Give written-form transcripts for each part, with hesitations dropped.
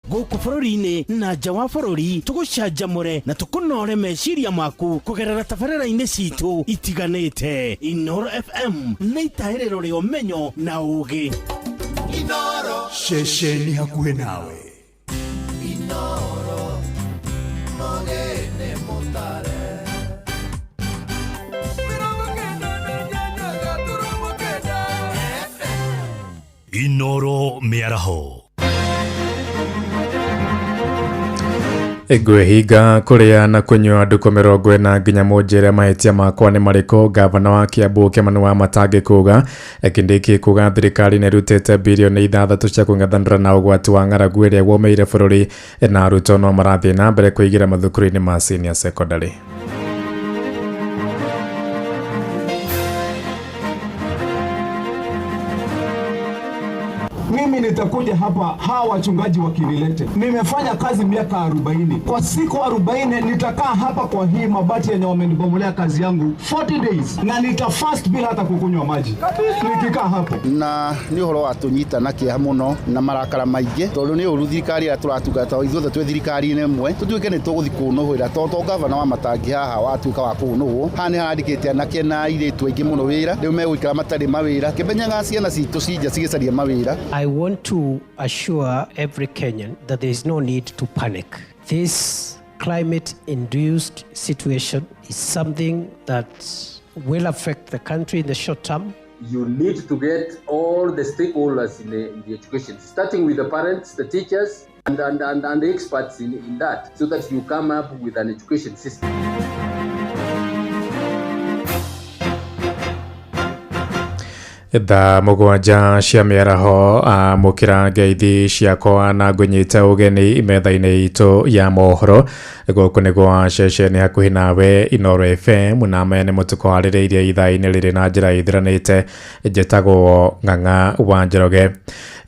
Gũkũ bũrũri-inĩ na nja wa bũrũri, tũgũcanjamũre na tũkũnore meciria maku kũgerera tabarĩra-inĩ citũ itiganĩte. Inoro FM nĩ itahĩrĩro rĩa ũmenyo na ũgĩ. Ceceni hakuhĩ nawe. Inoro Mogene Mutare. 9 Inoro mĩaraho. Ngwĩhinga kũrĩa na kũnyua ndukũ 40 nginya mũnjĩre mahĩtia makwa nĩ marĩkũ. Gavana wa Kiambu Kimani Wamatangi kuga. Kindiki kuga thirikari nĩ ĩrutĩte birioni 6 cia kũng'ethanĩra na ũgwati wa ng'aragu ĩrĩa womĩire bũrũri, na arutwo no marathiĩ na mbere kũingĩra mathukuru-inĩ ma senior secondary. Mimi nitakuja hapa, hawa wachungaji wakinilete. Nimefanya kazi miaka 40. Kwa siku 40 nitakaa hapa kwa hii mabati yenye wamenibomolea kazi yangu 40 days, na nitafast bila hata kukunywa maji nikikaa hapo. Na nĩ ũhoro wa tũnyita na kĩeha mũno na marakara maingĩ, tondũ nĩ ũru thirikari ĩrĩa tũratungata ithuothe twĩ thirikari-inĩ ĩmwe, tũtuĩke nĩ tũgũthiĩ kũnũhĩra, tondũ to gavana wa Matangi haha watuĩka wa kũnũhwo. Haha nĩ harandĩkĩte anake na airĩtu aingĩ mũno wĩra, rĩu megũikara matarĩ mawĩra, kĩmenyaga ciana citũ cinja cigĩcaria mawĩra. I want to assure every Kenyan that there is no need to panic. This climate-induced situation is something that will affect the country in the short term. You need to get all the stakeholders in the education, starting with the parents, the teachers, and the experts in that, so that you come up with an education system. Thaa 7 cia mĩaraho, amũkĩra ngeithi ciakwa na ngũnyite ũgeni metha-inĩ itũ ya mohoro. Gũkũ nĩ gwa ceceni hakuhĩ nawe Inoro FM, na maya nĩ mũtũkwarĩrĩirie ithaa-inĩ rĩrĩ na njĩra ĩthiranĩte. Njĩtagwo Ng'ang'a wa Njoroge.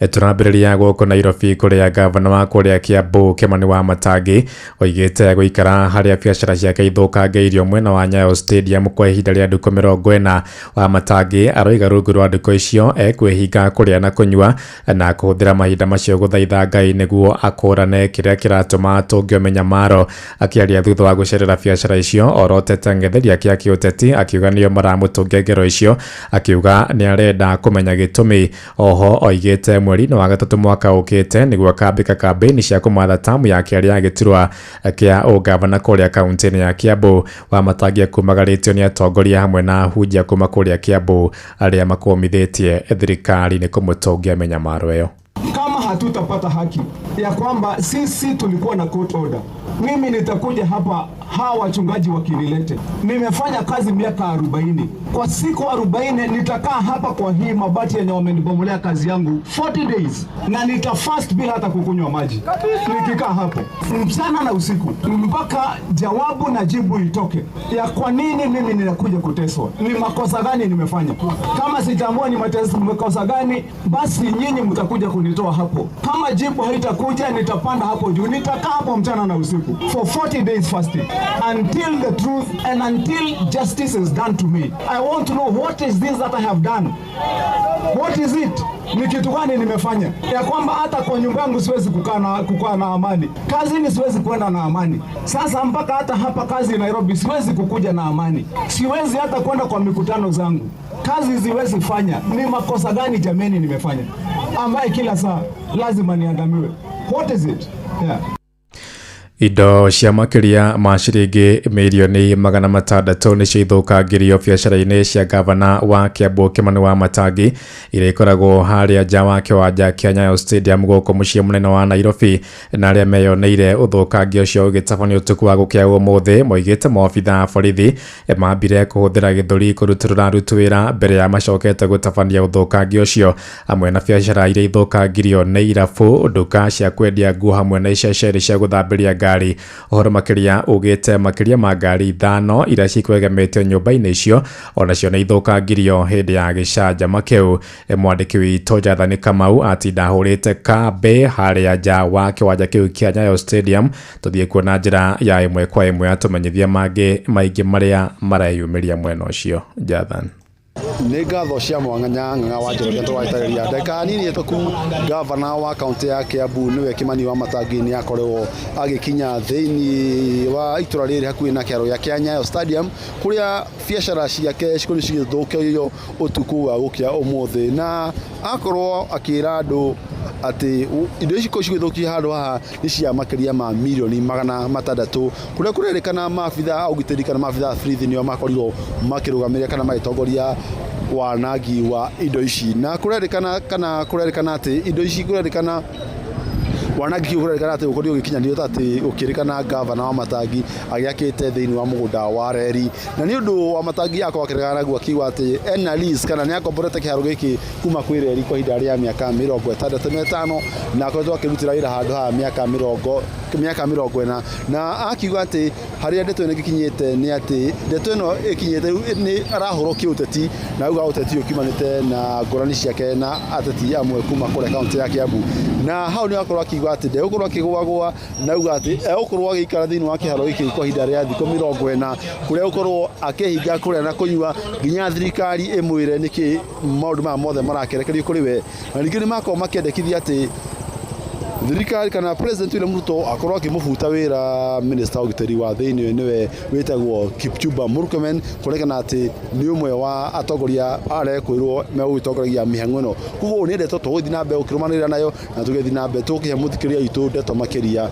Tũrambĩrĩria gũkũ Nairobi kũrĩa gavana wa kũrĩa Kiambu Kimani Wamatangi oigĩte gũikara harĩa biacara ciake ithũkangĩirio mwena wa Nyayo Stadium kwa ihinda rĩa ndukũ 40. Wamatangi aroiga rungu rwa ndukũ icio ekwĩhinga kũrĩa na kũnyua na kũhũthĩra mahinda macio gũthaitha Ngai nĩguo akũrane kĩrĩa kĩratũma atũngio mĩnyamaro. Akĩaria thutha wa gũcerera biacara icio, orotete ang'etheria ake a kĩũteti akiuga nĩo maramũtũngia ngero icio, akiuga nĩ arenda kũmenya gĩtũmi. Oho oigĩte mweri-inĩ wa 3 mwaka ũkĩte nĩguo akambĩka kambĩini cia kũmatha tamu ya kerĩ ya gĩturwa kĩa ũgavana kũrĩa kaunti-inĩ ya Kiambu. Wamatangi akumagarĩtio nĩ atongoria hamwe na ahunjia kuma kũrĩa Kiambu arĩa makomithĩtie thirikari nĩ kũmũtũngia mĩnyamaro ĩyo. Kama hatutapata haki ya kwamba sisi tulikuwa na court order, mimi nitakuja hapa, hawa wachungaji wakinilete. Nimefanya kazi miaka 40. Kwa siku 40 nitakaa hapa kwa hii mabati yenye wamenibomolea kazi yangu 40 days, na nitafast bila hata kukunywa maji nikikaa hapo mchana na usiku mpaka jawabu na jibu itoke ya kwa nini mimi ninakuja kuteswa, ni makosa gani nimefanya. Kama sitambua ni makosa gani, basi nyinyi mtakuja kunitoa hapo. Kama jibu haitakuja, nitapanda hapo juu, nitakaa hapo mchana na usiku for 40 days fasting until the truth and until justice is done to me. I want to know what is this that I have done. What is it? Ni kitu gani nimefanya ya kwamba hata kwa nyumba yangu siwezi kukaa na amani, kazini siwezi kwenda na amani. Sasa mpaka hata hapa kazi Nairobi siwezi kukuja na amani, siwezi hata kwenda kwa mikutano zangu, kazi ziwezi fanya. Ni makosa gani jameni nimefanya ambaye kila saa lazima niandamiwe? What is it? Yeah. Indo cia makĩria ma ciringi mirioni 600 nĩcio ithũkangĩrio biacara-inĩ cia gavana wa Kiambu Kimani Wamatangi iria ikoragwo harĩa nja wa kĩwanja kĩa Nyayo Stadium gũkũ mũciĩ mũnene wa Nairobi, na arĩa meyoneire ũthũkangia ũcio ũgĩtabanio ũtukũ wa gũkĩa ũmũthĩ moigĩte maobitha a borithi mambire kũhũthĩra gĩthũri kũrutũrũra aruti wĩra mbere ya macokete gũtabania ũthũkangia ũcio. Hamwe na biacara iria ithũkangirio nĩ irabu, nduka cia kwendia nguo hamwe na iceceni cia gũthambĩria ngari. Ũhoro makĩria ugĩte makĩria ma ngari 5 iria cikwegemetio nyũmba-inĩ icio onacio nĩ ithũkangirio hĩndĩ ya gĩcanjama kĩu. Mwandĩki witũ Jathani Kamau atinda ahũrĩte kambĩ harĩa nja wa kĩwanja kĩu kĩa Nyayo Stadium. Tũthiĩ kuona njĩra ya ĩmwe kwa ĩmwe atũmenyithia mangĩ maingĩ marĩa mareyumĩria mwena ũcio. Jathani. Nĩ ngatho cia mwanya Ng'ang'a wa Njoroge tũgwetereria ndagĩka nini hĩtũku. Gavana wa kaunti ya Kiambu nĩwe Kimani Wamatangi nĩ akorirwo agĩkinya thĩinĩ wa itũra rĩrĩ hakuhĩ na kĩharo gĩa kĩa Nyayo Stadium, kũrĩa biacara ciake cikorwo cigĩthũkio ũtukũ wa gũkĩa ũmũthĩ, na akorwo akĩra andũ atĩ indo ici cigĩthũkia handũ haha nĩ cia makĩria ma mirioni 600, kũrĩa kũrerĩkana maabitha a ũgitĩri kana maabitha a borithi nĩo makorirwo makĩrũgamĩrĩra kana magĩtongoria wanangi wa indo ici. Na kũrerĩkana kana kũrerĩkana atĩ indo ici, kũrerĩkana wanangi ũrerĩkana atĩ ũkorirwo ũgĩkinyanĩrio ta atĩ ũkĩrĩkana gavana Wamatangi agĩakĩte thĩinĩ wa mũgũnda wa reri, na nĩ ũndũ Wamatangi akorwo akĩregana naguo, akiuga atĩ ena lease kana nĩ akomborete kĩharo gĩkĩ kuma kwĩ reri kwa ihinda rĩa mĩaka 65, na akoretwo akĩrutĩra wĩra handũ haha mĩaka 40, na akiuga atĩ harĩa ndeto ĩno ĩgĩkinyĩte nĩ atĩ ndeto ĩno ĩkinyĩte nĩ arahũrwo kĩũteti, na auga ũteti ũyũ kiumanĩte na ngũrani ciake na ateti amwe kuma kũrĩa kaunti ya Kiambu. Na hau nĩ akorwo akiuga atĩ ndegũkorwo akĩgũagũa, na auga atĩ egũkorwo agĩikara thĩinĩ wa kĩharo gĩkĩ kwa ihinda rĩa thikũ 40, kũrĩa egũkorwo akĩhinga kũrĩa na kũnyua nginya thirikari ĩmwĩre nĩkĩ maũndũ maya mothe marakĩrekerio kũrĩ we. Na ningĩ nĩ makorwo makĩendekithia atĩ thirikari kana President William Ruto akorwo akĩmũbuta wĩra minister wa ũgitĩri wa thĩinĩ, nĩwe wĩtagwo Kipchumba Murkomen, kũrekana atĩ nĩ ũmwe wa atongoria arekwĩrwo megũgĩtongoragia mĩhang'o ĩno. Koguo nĩ ndeto tũgũthiĩ na mbere gũkĩrũmanĩrĩra nayo, na tũgĩthiĩ na mbere tũkĩhe mũthikĩrĩria witũ ndeto makĩria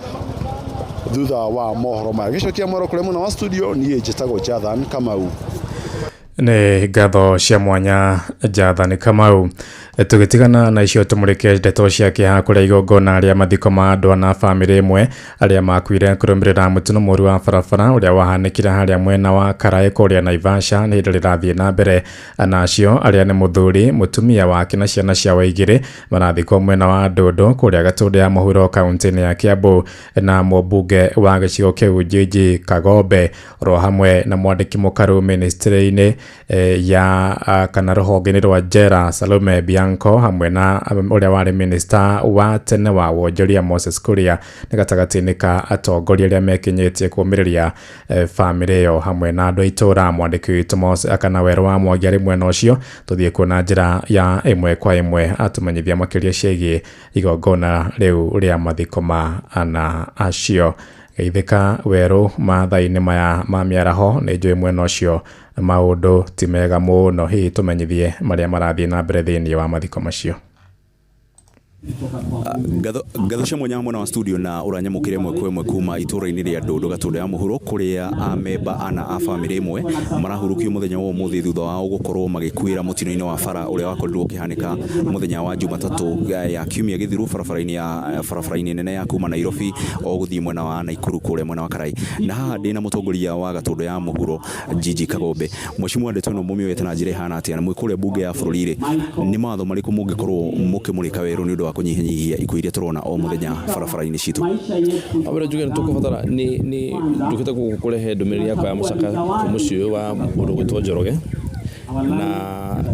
thutha wa mohoro maya. Gĩcokia mwero kũrĩa mwena wa studio, niĩ njĩtagwo Jathan Kamau. Nĩ ngatho cia mwanya, Jathan Kamau. Tũgĩtigana na icio, tũmũrĩke ndeto cia kĩeha, kũrĩa igongona rĩa mathiko ma andũ ana bamĩrĩ ĩmwe arĩa makuire kũrũmĩrĩra mũtino mũru wa barabara ũrĩa wahanĩkire harĩa mwena wa Karaĩ kũrĩa Naivasha nĩ hĩndĩ rĩrathiĩ na mbere. Ana acio, arĩa nĩ mũthuri, mũtumia wake na ciana ciao igĩrĩ, marathikwo mwena wa Ndũndũ kũrĩa Gatũndũ ya mũhuro kaunti-inĩ ya Kiambu, na mũmbunge wa gĩcigo kĩu Jiji Kagombe oro hamwe na mwandĩki mũkaru ministry-inĩ ya kana rũhonge-inĩ rwa Jera Salome Bianco, hamwe na ũrĩa warĩ minista wa tene wa wonjoria Moses Kuria, nĩ gatagatĩ-inĩ ka atongoria arĩa mekinyĩtie kũũmĩrĩria bamĩrĩ ĩyo hamwe na andũ a itũũra. Mwandĩki witũ Moses kana Werũ wa Mwangi arĩ mwena ũcio, tũthiĩ kuona njĩra ya ĩmwe kwa ĩmwe atũmenyithia makĩria ciĩgiĩ igongona rĩu rĩa mathiko ma ana acio. Geithĩka Werũ mathaa-inĩ maya ma mĩaraho, nĩ njũĩ mwena ũcio maũndũ ti mega mũno, hihi tũmenyithie marĩa marathiĩ na mbere thĩinĩ wa mathiko macio. Ngatho cia mwanya mwena wa studio, na ũranyamũkĩra ĩmwe kwa ĩmwe kuma itũũra-inĩ rĩa Ndũndũ, Gatũndũ ya mũhuro, kũrĩa amemba ana a bamĩrĩ ĩmwe marahurũkio mũthenya wa ũmũthĩ thutha wao gũkorwo magĩkuĩra mũtino-inĩ wa bara ũrĩa wakorirwo ũkĩhanĩka mũthenya wa Jumatatũ ya kiumia gĩthiru barabara-inĩ nene ya kuma Nairobi o gũthiĩ mwena wa Naikuru kũrĩa mwena wa Karai. Na haha ndĩna mũtongoria wa Gatũndũ ya mũhuro, Gigi Kagombe. Mheshimiwa, ndeto ĩno mũmĩoete na njĩra ĩhana atĩa, na mwĩ kũrĩa bunge ya bũrũri-rĩ, nĩ mawatho marĩkũ mũngĩkorwo mũkĩmũrĩka werũ nĩ ũndũ wa kũnyihanyihia ikuũ iria tũrona o mũthenya barabara-inĩ citũ? Wambere njuge nĩ tũkũbatara nĩ njũkĩte gũkũ kũrehe ndũmĩrĩri yakwa ya mũcaka kwĩ mũciĩ ũyũ wa mũndũ ũgwĩtwo Njoroge, na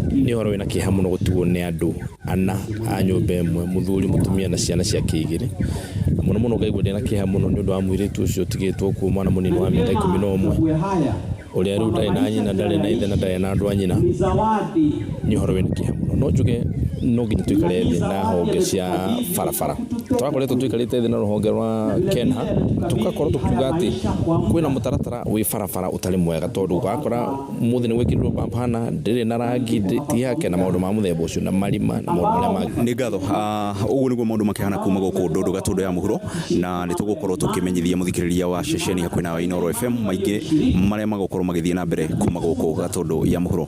nĩ ũhoro wĩna kĩeha mũno gũtigwo nĩ andũ ana a nyũmba ĩmwe, mũthuri, mũtumia na ciana ciake igĩrĩ. Na mũno mũno ngaigua ndĩna kĩeha mũno nĩ ũndũ wa mũirĩtu ũcio ũtigĩtwo kuo, mwana mũnini wa mĩaka 11, ũrĩa rĩu ndarĩ na nyina, ndarĩ na ithe na ndarĩ na andũ a nyina. Nĩ ũhoro wĩna kĩeha mũno. No njuge no nginya tũikare thĩ na honge cia barabara. Tũrakoretwo tũikarĩte thĩ na rũhonge rwa KeNHA, tũgakorwo tũkiuga atĩ kwĩna mũtaratara wĩ barabara ũtarĩ mwega, tondũ ũgakora mũthĩ nĩ gwĩkĩrirwo bump hana ndĩrĩ na rangi, ti hake, na maũndũ ma mũthemba ũcio, na marima na maũndũ marĩa mangĩ. Nĩ ngatho. Ũguo nĩguo maũndũ makĩhana kuma gũkũ Ndũndũ, Gatũndũ ya mũhuro, na nĩ tũgũkorwo tũkĩmenyithia mũthikĩrĩria wa ceceni hakuhĩ nawe Inooro FM maingĩ marĩa magũkorwo magĩthiĩ na mbere kuma gũkũ Gatũndũ ya mũhuro.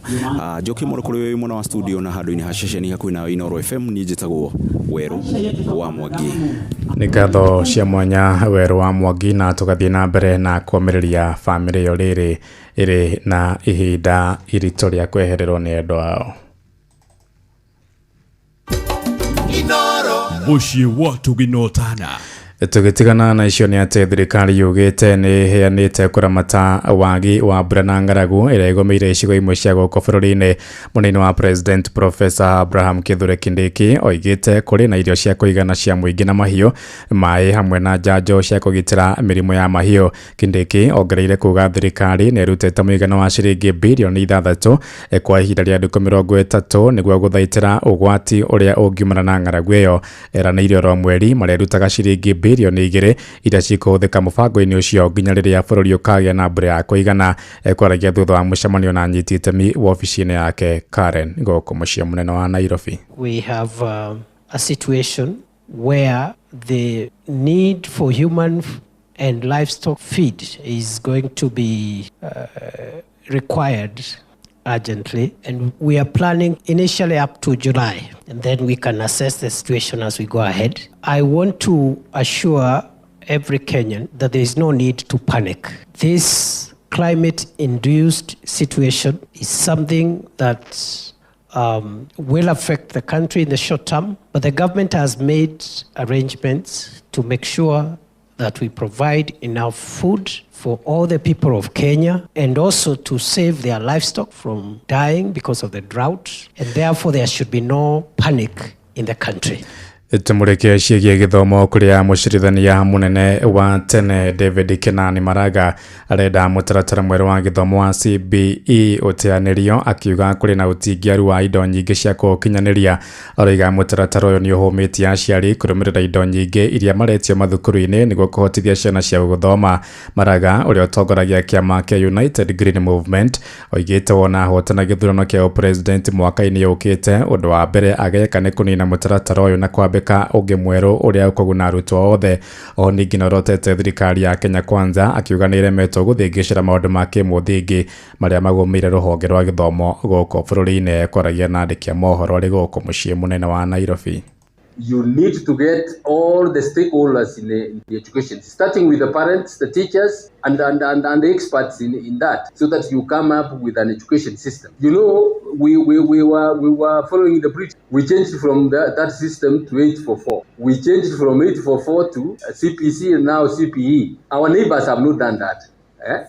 Njokie mũro kũrĩ wĩ mwena wa studio, na handũ-inĩ ha ceceni hakuhĩ nawe Inooro FM, niĩ njĩtagwo Werũ wa Mwangi. Nĩ ngatho cia mwanya, Werũ wa Mwangi, na tũgathiĩ na mbere na kũũmĩrĩria bamĩrĩ ĩyo rĩrĩ ĩrĩ na ihinda iritũ rĩa kwehererwo nĩ endwa ao. Mũciĩ wa Tũginotana. Tũgĩtigana na icio nĩ atĩ thirikari yugĩte nĩ ĩheanĩte kũramata wagi wa mbura na ng'aragu ĩrĩa ĩgũmĩire icigo imwe cia gũkũ bũrũri-inĩ. Mũnini wa President Professor Abraham Kithure Kindiki oigĩte kũrĩ na irio cia kũigana cia mũingĩ na mahiũ, maĩ hamwe na njanjo cia kũgitĩra mĩrimũ ya mahiũ. Kindiki ongereire kuga thirikari nĩ ĩrutĩte mũigana wa ciringi birioni 6 kwa ihinda rĩa ndukũ 30 nĩguo gũthaitĩra ũgwati ũrĩa ũngiumana na ng'aragu ĩyo. Eranĩire oro mweri marerutaga ciringi birioni 2 iria cikũhũthĩka mũbango-inĩ ũcio nginya rĩrĩa bũrũri ũkagĩa na mbura ya kũigana. Ekwaragia thutha wa mũcemanio na anyiti itemi wabici-inĩ yake Karen gũkũ mũciĩ mũnene wa Nairobi. We have a situation where the need for human and livestock feed is going to be required urgently, and we are planning initially up to July, and then we can assess the situation as we go ahead. I want to assure every Kenyan that there is no need to panic. This climate-induced situation is something that will affect the country in the short term, but the government has made arrangements to make sure that we provide enough food for all the people of Kenya, and also to save their livestock from dying because of the drought, and therefore there should be no panic in the country. Tumureke ciĩgiĩ gĩthomo kũrĩa mũcirithania mũnene wa tene David Kenani Maraga arenda mũtaratara mwerũ wa gĩthomo wa CBE ũteanĩrio, akiuga kũrĩ na ũtingiaru wa indo nyingĩ cia kũũkinyanĩria. Aroiga mũtaratara ũyũ nĩ ũhũmĩtie aciari kũrũmĩrĩra indo nyingĩ iria maretio mathukuru-inĩ nĩguo kũhotithia ciana ciao gũthoma. Maraga ũrĩa ũtongoragia kĩama kĩa United Green Movement oigĩte wona ahotana gĩthurano kĩa ũpresident mwaka-inĩ ũkĩte, ũndũ wa mbere ageka nĩ kũnina mũtaratara ũyũ na kwambĩka ũngĩ mwerũ ũrĩa ũkũguna arutwo othe. O ningĩ nĩorotete thirikari ya Kenya Kwanza akiuga nĩ ĩremetwo gũthĩngĩcĩra maũndũ ma kĩmũthingi marĩa magũmĩire rũhonge rwa gĩthomo gũkũ bũrũri-inĩ. Kwaragia na andĩki a mohoro arĩ gũkũ mũciĩ mũnene wa Nairobi. You need to get all the stakeholders in the education, starting with the parents, the teachers, and the experts in that, so that you come up with an education system. You know, we were following the British. We changed from that system to 844. We changed from 844 to CPC and now CPE. Our neighbors have not done that,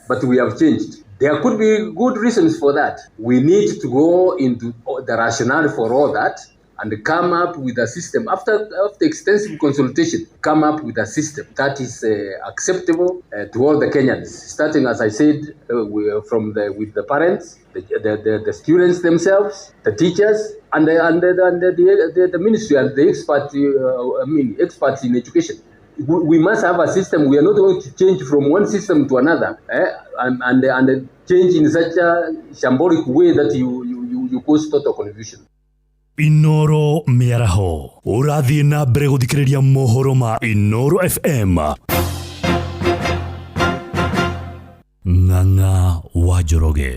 but we have changed. There could be good reasons for that. We need to go into the rationale for all that and come up with a system, after extensive consultation, come up with a system that is acceptable to all the Kenyans, starting, as I said, with the parents, the students themselves, the teachers, and the ministry and the expert, experts in education. We must have a system. We are not going to change from one system to another, and change in such a shambolic way that you cause total confusion. Inoro Mĩaraho ũrathiĩ na mbere gũthikĩrĩria mohoro ma Inoro FM. Ng'ang'a wa Njoroge.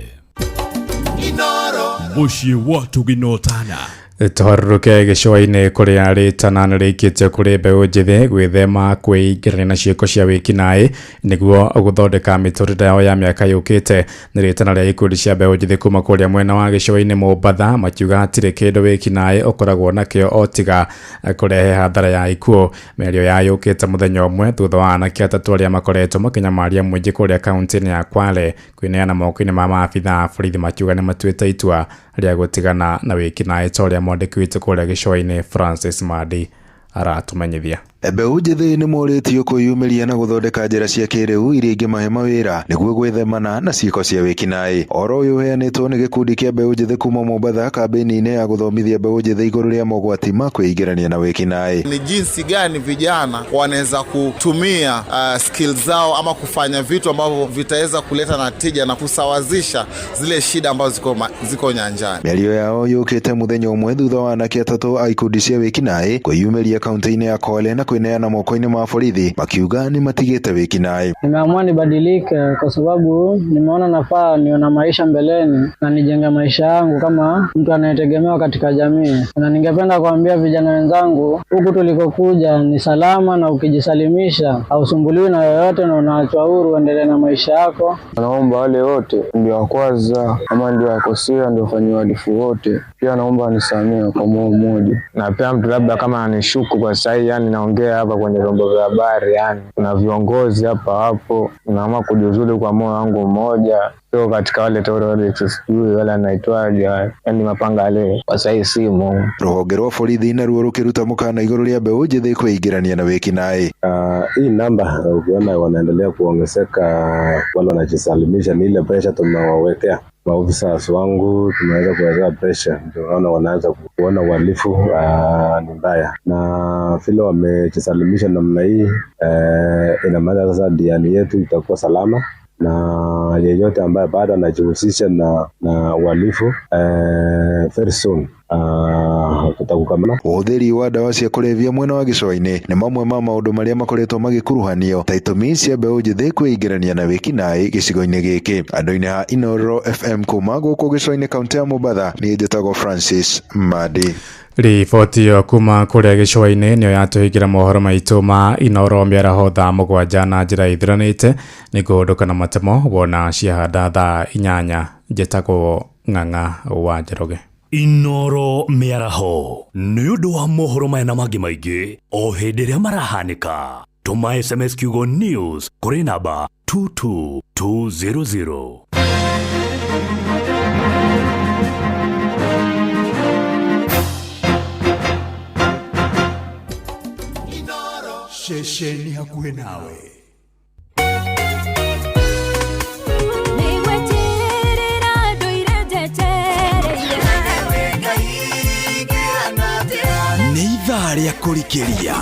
Inoro mũciĩ wa tũginotana. Tũharũrũke gĩcũa-inĩ kũrĩa rĩtana nĩ rĩikĩtio kũrĩ mbeũ njĩthĩ gwĩthema kwĩingĩrania na ciĩko cia wĩkinaĩ nĩguo gũthondeka mĩtũrĩre yao ya mĩaka yũkĩte. Nĩ rĩtana rĩa ikundi cia mbeũ njĩthĩ kuma kũrĩa mwena wa gĩcũa-inĩ Mombatha, makiuga hatirĩ kĩndũ wĩkinaĩ ũkoragwo nakĩo o tiga kũrehe hathara ya ikuũ. Mĩario ya yũkĩte mũthenya ũmwe thutha wa anake atatũ arĩa makoretwo makĩnyamaria mũingĩ kũrĩa kaunti-inĩ ya Kwale kwĩneana moko-inĩ ma maabitha a borithi, makiuga nĩ matuĩte itua rĩa gũtigana na wĩkinaĩ ta ũrĩa mwandĩki witũ kũrĩa gĩcũa-inĩ Francis Madi aratumenyithia. Mbeũ njĩthĩ nĩ morĩtio kwĩyumĩria na gũthondeka njĩra cia kĩrĩu iria ingĩmahe mawĩra nĩguo gwĩthemana na ciĩko cia wĩkinaĩ. Ũhoro ũyũ ũheanĩtwo nĩ gĩkundi kĩa mbeũ njĩthĩ kuma Mombatha kambĩini-inĩ ya gũthomithia mbeũ njĩthĩ igũrũ rĩa mogwati ma kwĩingĩrania na wĩkinaĩ. Ni jinsi gani vijana wanaweza kutumia skills zao ama kufanya vitu ambavyo vitaweza kuleta na tija na kusawazisha zile shida ambazo ziko nyanjani. Mĩario yao yũkĩte mũthenya ũmwe thutha wa anake atatũ a ikundi cia wĩkinaĩ kwĩyumĩria kaunti-inĩ ya Kwale na kwĩneana moko-inĩ ma borithi makiuga nĩ matigĩte wĩkinaĩ. Nimeamua nibadilike kwa sababu nimeona nafaa niona maisha mbeleni na nijenge maisha yangu kama mtu anayetegemewa katika jamii. Na ningependa kuambia vijana wenzangu, huku tulikokuja ni salama na ukijisalimisha hausumbuliwi na yoyote na unaachwa huru uendelee na maisha yako. Naomba wale wote ndio wa kwanza ama ndio wakosea ndio wafanye uhalifu wote Pia naomba nisamehe kwa moyo mmoja, na pia mtu labda kama anishuku kwa sasa hivi, yani naongea hapa kwenye vyombo vya habari, yani kuna viongozi hapa wapo, naamua kujiuzulu kwa moyo wangu mmoja, sio katika wale terrorists, sijui wale anaitwaje, yani mapanga leo kwa sasa hivi simo. Rũhonge rwa borithi naruo rũkĩruta mũkana igũrũ rĩa mbeũ njĩthĩ kwĩingĩrania na wĩkinaĩ. Hii namba ukiona wanaendelea kuongezeka, wale wanajisalimisha, ni ile pressure tumewawekea maofisa wangu, tumeweza kuwekea pressure, ndio unaona wanaanza kuona uhalifu ni mbaya, na vile wamejisalimisha namna hii ina maana sasa diani yetu itakuwa salama na yeyote ambaye bado anajihusisha na uhalifu very soon tutakukamata. Ũhũthĩri wa ndawa cia kũrebia mwena wa gĩcũa-inĩ nĩ mamwe ma maũndũ marĩa makoretwo magĩkuruhanio ta itũmi cia mbeũ njĩthĩ kwĩingĩrania na wĩkinaĩ gĩcigo-inĩ gĩkĩ. Andũ-inĩ a Inooro FM kuma gũkũ gĩcũa-inĩ kaũntĩ ya Mombatha, niĩ njĩtagwo Francis Madi. Riboti ĩyo kuma kũrĩa gĩcũa-inĩ nĩyo yatũhingĩra mohoro maitũ ma Inooro mĩaraho thaa 7 na njĩra ithuranĩte. Nĩngũhũndũka na matemo wona ciahanda thaa 8. Njĩtagwo Ng'ang'a wa Njoroge. Inooro mĩaraho nĩ ũndũ wa mohoro maya na mangĩ maingĩ o hĩndĩ ĩrĩa marahanĩka. Tũma SMS kiugo news kũrĩ namba 22200. Ceceni hakuhĩ nawe. Nĩ ithaa rĩa kũrikĩria,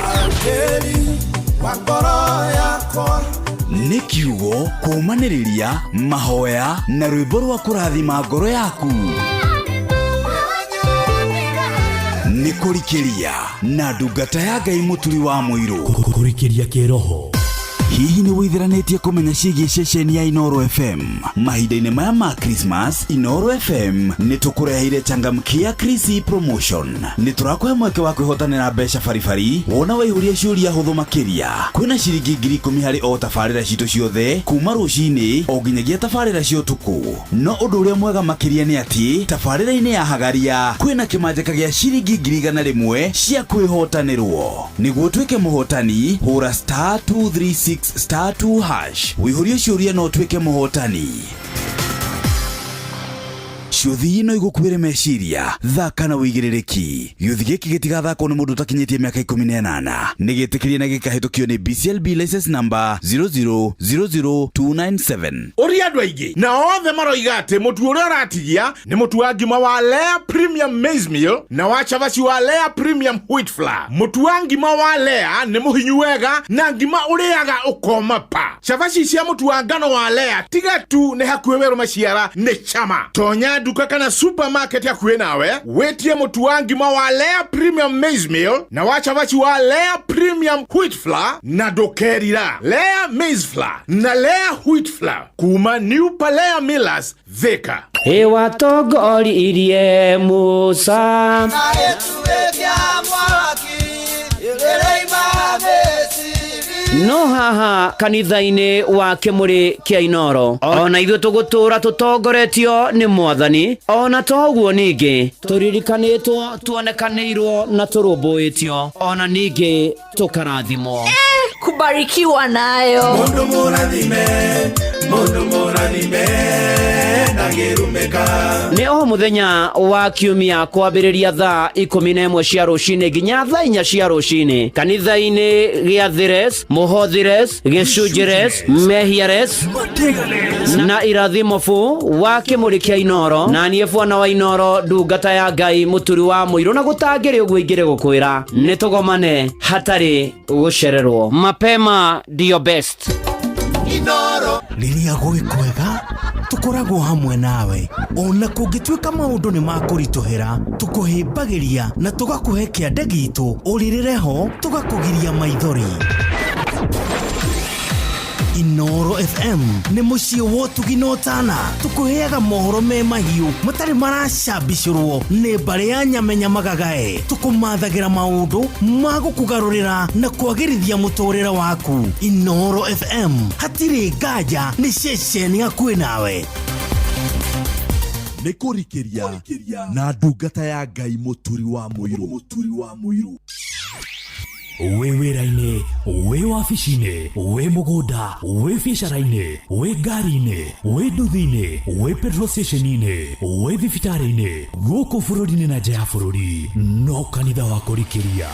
nĩ kiugo kũũmanĩrĩria, mahoya na rwĩmbo rwa kũrathima ngoro yaku. Nĩ kũrikĩria na ndungata ya Ngai Mũturi wa Mũirũ. Kũrikĩria kĩroho. Hihi nĩ wĩtheranĩtie kũmenya ciĩgiĩ ceceni ya Inooro FM? Mahinda-inĩ maya ma Christmas, Inooro FM nĩ tũkũreheire changamkia Krisi promotion. Nĩ tũrakũhe mweke wa kwĩhotanĩra mbeca baribari wona waihũria ciũria hũthũ makĩria. Kwĩna ciringi 10,000 harĩ o tabarĩra citũ ciothe kuma rũcinĩ o nginyagia tabarĩra cia ũtukũ. No ũndũ ũrĩa mwega makĩria nĩ atĩ tabarĩra-inĩ ya Hagaria kwĩna kĩmanjĩka gĩa ciringi 100,000 cia kwĩhotanĩrwo. Nĩguo ũtuĩke mũhotani, hũra *236 *2# wĩihũrie ciũria no ũtuĩke mũhotani. Ciũthi no igũkuĩre meciria, thaka na wĩigĩrĩrĩki. Gĩũthi gĩkĩ gĩtigathakwo nĩ mũndũ ũtakinyĩtie mĩaka 18. Nĩ gĩtĩkĩrie na gĩkahĩtũkio nĩ BCLB license number 0000297. Ũria andũ aingĩ na othe maroiga atĩ mũtu ũrĩa ũratigia nĩ mũtu wa ngima wa Lea Premium Maize Meal na wa cabaci wa Lea Premium Wheat Flour. Mũtu wa ngima wa Lea nĩ mũhinyu wega na ngima ũrĩaga ũkoma pa. Cabaci cia mũtu wa ngano wa Lea tiga tu nĩ hakuhĩ werũ maciara nĩ chama. Tonya nduka kana supermarket hakuhĩ nawe wĩtie mũtu wa ngima wa Lea Premium Maize Meal na wa cabaci wa Lea Premium Wheat Flour na ndũkerira. Lea Maize Flour na Lea Wheat Flour kuma New Palea Millers, Thika. Ĩwatongoririe Musa no haha kanitha-inĩ wa kĩmũrĩ kĩa Inooro ona ithuĩ tũgũtũra tũtongoretio nĩ mwathani, ona toguo ningĩ tũririkanĩtwo, tuonekanĩirwo na tũrũmbũĩtio, ona ningĩ tũkarathimwo. Kubarikiwa nayo. Mundu mũrathime, mundu mũrathime, ndangĩrumĩka. Nĩ o mũthenya wa kiumia kwambĩrĩria thaa 11 cia rũcinĩ nginya thaa 4 cia rũcinĩ kanitha-inĩ gĩa Thires, Mũhothires, Gĩcunjires, Mehiares na Irathimo fu wa kĩmũrĩ kĩa Inooro. Na niĩ bwana wa Inooro, ndungata ya Ngai Mũturi wa Mũirũ, na gũtangĩrĩ ũguo ingĩrĩ gũkwĩra nĩ tũgomane hatarĩ gũcererwo. Mapema ndio best. Inooro. Rĩrĩa gwĩ kwega tũkoragwo hamwe nawe, ona kũngĩtuĩka maũndũ nĩ makũritũhĩra, tũkũhĩmbagĩria na tũgakũhe kĩande gitũ, ũrĩrĩre ho tũgakũgiria maithori. Inooro FM nĩ mũciĩ wa ũtugi na ũtana, tũkũheaga mohoro me mahiũ matarĩ maracambicũrwo nĩ mbarĩ ya nyamenya magagae, tũkũmathagĩra maũndũ ma gũkũgarũrĩra na kwagĩrithia mũtũrĩre waku. Inooro FM hatirĩ nganja, nĩ ceceni hakuhĩ nawe. Nĩ kũrikĩria na ndungata ya Ngai Mũturi wa Mũirũ. Wĩ wĩra-inĩ, wĩ wabici-inĩ, wĩ mũgũnda, wĩ biacara-inĩ, wĩ ngari-inĩ, wĩ nduthi-inĩ, wĩ petrol station-inĩ, wĩ thibitarĩ-inĩ, gũkũ bũrũri-inĩ na nja ya bũrũri, no kanitha wa kũrikĩria.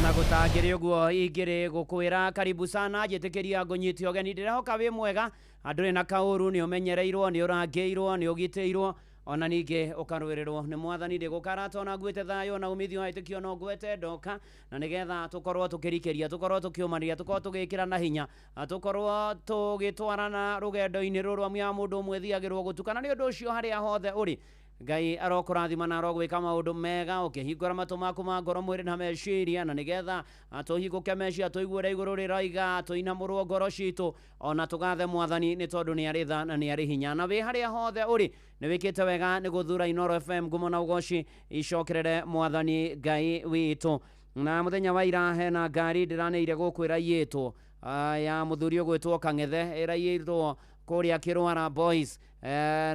Na gũtangĩrĩ ũguo ingĩrĩ gũkwĩra karibu sana, njĩtĩkĩria ngũnyite ũgeni, ndĩrehoka wĩ mwega, ndũrĩ na kaũru, nĩ ũmenyereirwo, nĩ ũrangĩirwo, nĩ ũgitĩirwo, ona ningĩ ũkarũĩrĩrwo nĩ mwathani. Ndĩgũkarata ona nguĩte thayũ na umithio wa ĩtĩkio no ngwete ndoka, na nĩgetha tũkorwo tũkĩrikĩria, tũkorwo tũkĩũmanĩria, tũkorwo tũgĩkĩra na hinya, tũkorwo tũgĩtwarana rũgendo-inĩ rũrũ, amu ya mũndũ ũmwe ĩthiagĩrwo gũtukana. Nĩ ũndũ ũcio harĩa hothe ũrĩ, Ngai arokũrathima na arogwĩka maũndũ mega, ũkĩhingũra matũ maku ma ngoro, mwĩrĩ na meciria, na nĩgetha tũhingũke meciria, tũigue ũrĩa igũrũ rĩroiga, tũinamũrwo ngoro citũ, ona tũgathe mwathani nĩ tondũ nĩ arĩ tha na nĩ arĩ hinya. Na wĩ harĩa hothe ũrĩ, nĩ wĩkĩte wega nĩ gũthura Inooro FM. Ngumo na ũgoci icokerere mwathani Ngai witũ. Na mũthenya wa ira hena ngari ndĩranĩire gũkũ ĩraiyĩtwo, ya mũthuri ũgwĩtwo Kang'ethe, ĩraiyĩtwo kũrĩa Kĩrwara Boys,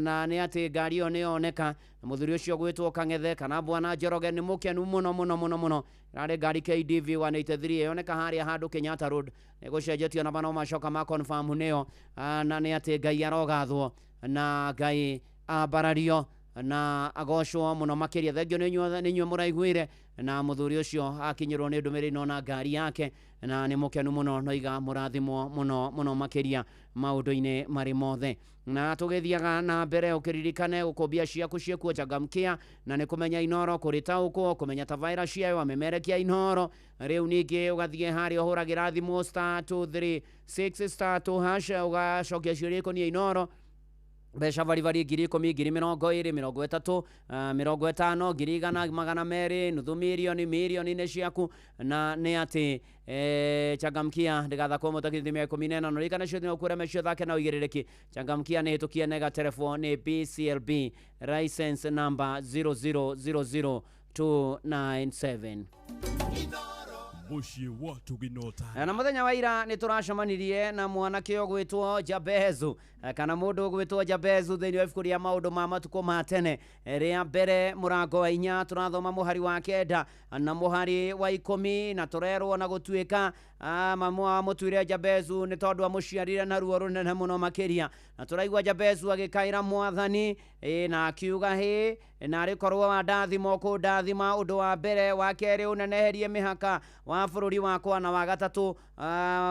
na nĩ atĩ ngari ĩyo nĩ yoneka. Mũthuri ũcio ũgwĩtwo Kang'ethe kana bwana Njoroge nĩ mũkenu mũno mũno mũno mũno. Ĩrarĩ ngari KDV 183, yoneka harĩa handũ Kenyatta Road, nĩ gũcenjetio namba no macoka ma confirm nĩyo, na nĩ atĩ Ngai arogathwo na Ngai ambarario na agocwo mũno makĩria. Thengio nĩ inyuĩ mũraiguire, na mũthuri ũcio akinyĩrwo nĩ ndũmĩrĩri no na ngari yake, na nĩ mũkenu mũno, noiga mũrathimwo mũno mũno makĩria maũndũ-inĩ marĩ mothe. Na tũgĩthiaga na mbere, ũkĩririkane gũkũmbia ciaku ciĩkuo changamkia, na nĩ kũmenya Inooro kũrĩtaũkwo, kũmenya tabaĩra ciayo, amemerekia Inooro. Rĩu ningĩ ũgathiĩ harĩa ũhũragĩra thimũ *236 *2# ũgacokia ciũria ikoniĩ Inooro, mbeca baribari 10,000, 20,000, 30, 50, 100,000, 200, nuthu mirioni, mirioni nĩ ciaku. Na nĩ atĩ changamkia ndĩgathakwo mũtakithimi mĩaka 14, no ririkana ciothe no ũkũre mecio thake na ũigĩrĩrĩki. Changamkia nĩ hĩtũkie nega terefo nĩ BCLB license number 0000297. Mũciĩ wa Tũgĩnota. Na mũthenya wa ira nĩ tũracemanirie na mwanake ũgwĩtwo Jabezu, kana mũndũ ũgwĩtwo Jabezu thĩinĩ wa ibuku rĩa maũndũ ma matukũ ma tene rĩa mbere mũrango wa 4, tũrathoma mũhari wa 9 na mũhari wa 10, na tũrerwo na gũtuĩka mamu amũtuire Jabezu nĩ tondũ amũciarire na ruo rũnene mũno makĩria. Na tũraigua Jabezu agĩkaĩra mwathani, na akiuga hĩ, na arĩkorwo wandathima ũkũndathima, ũndũ wa mbere, wa kerĩ ũneneherie mĩhaka wa bũrũri wakwa, na wa gatatũ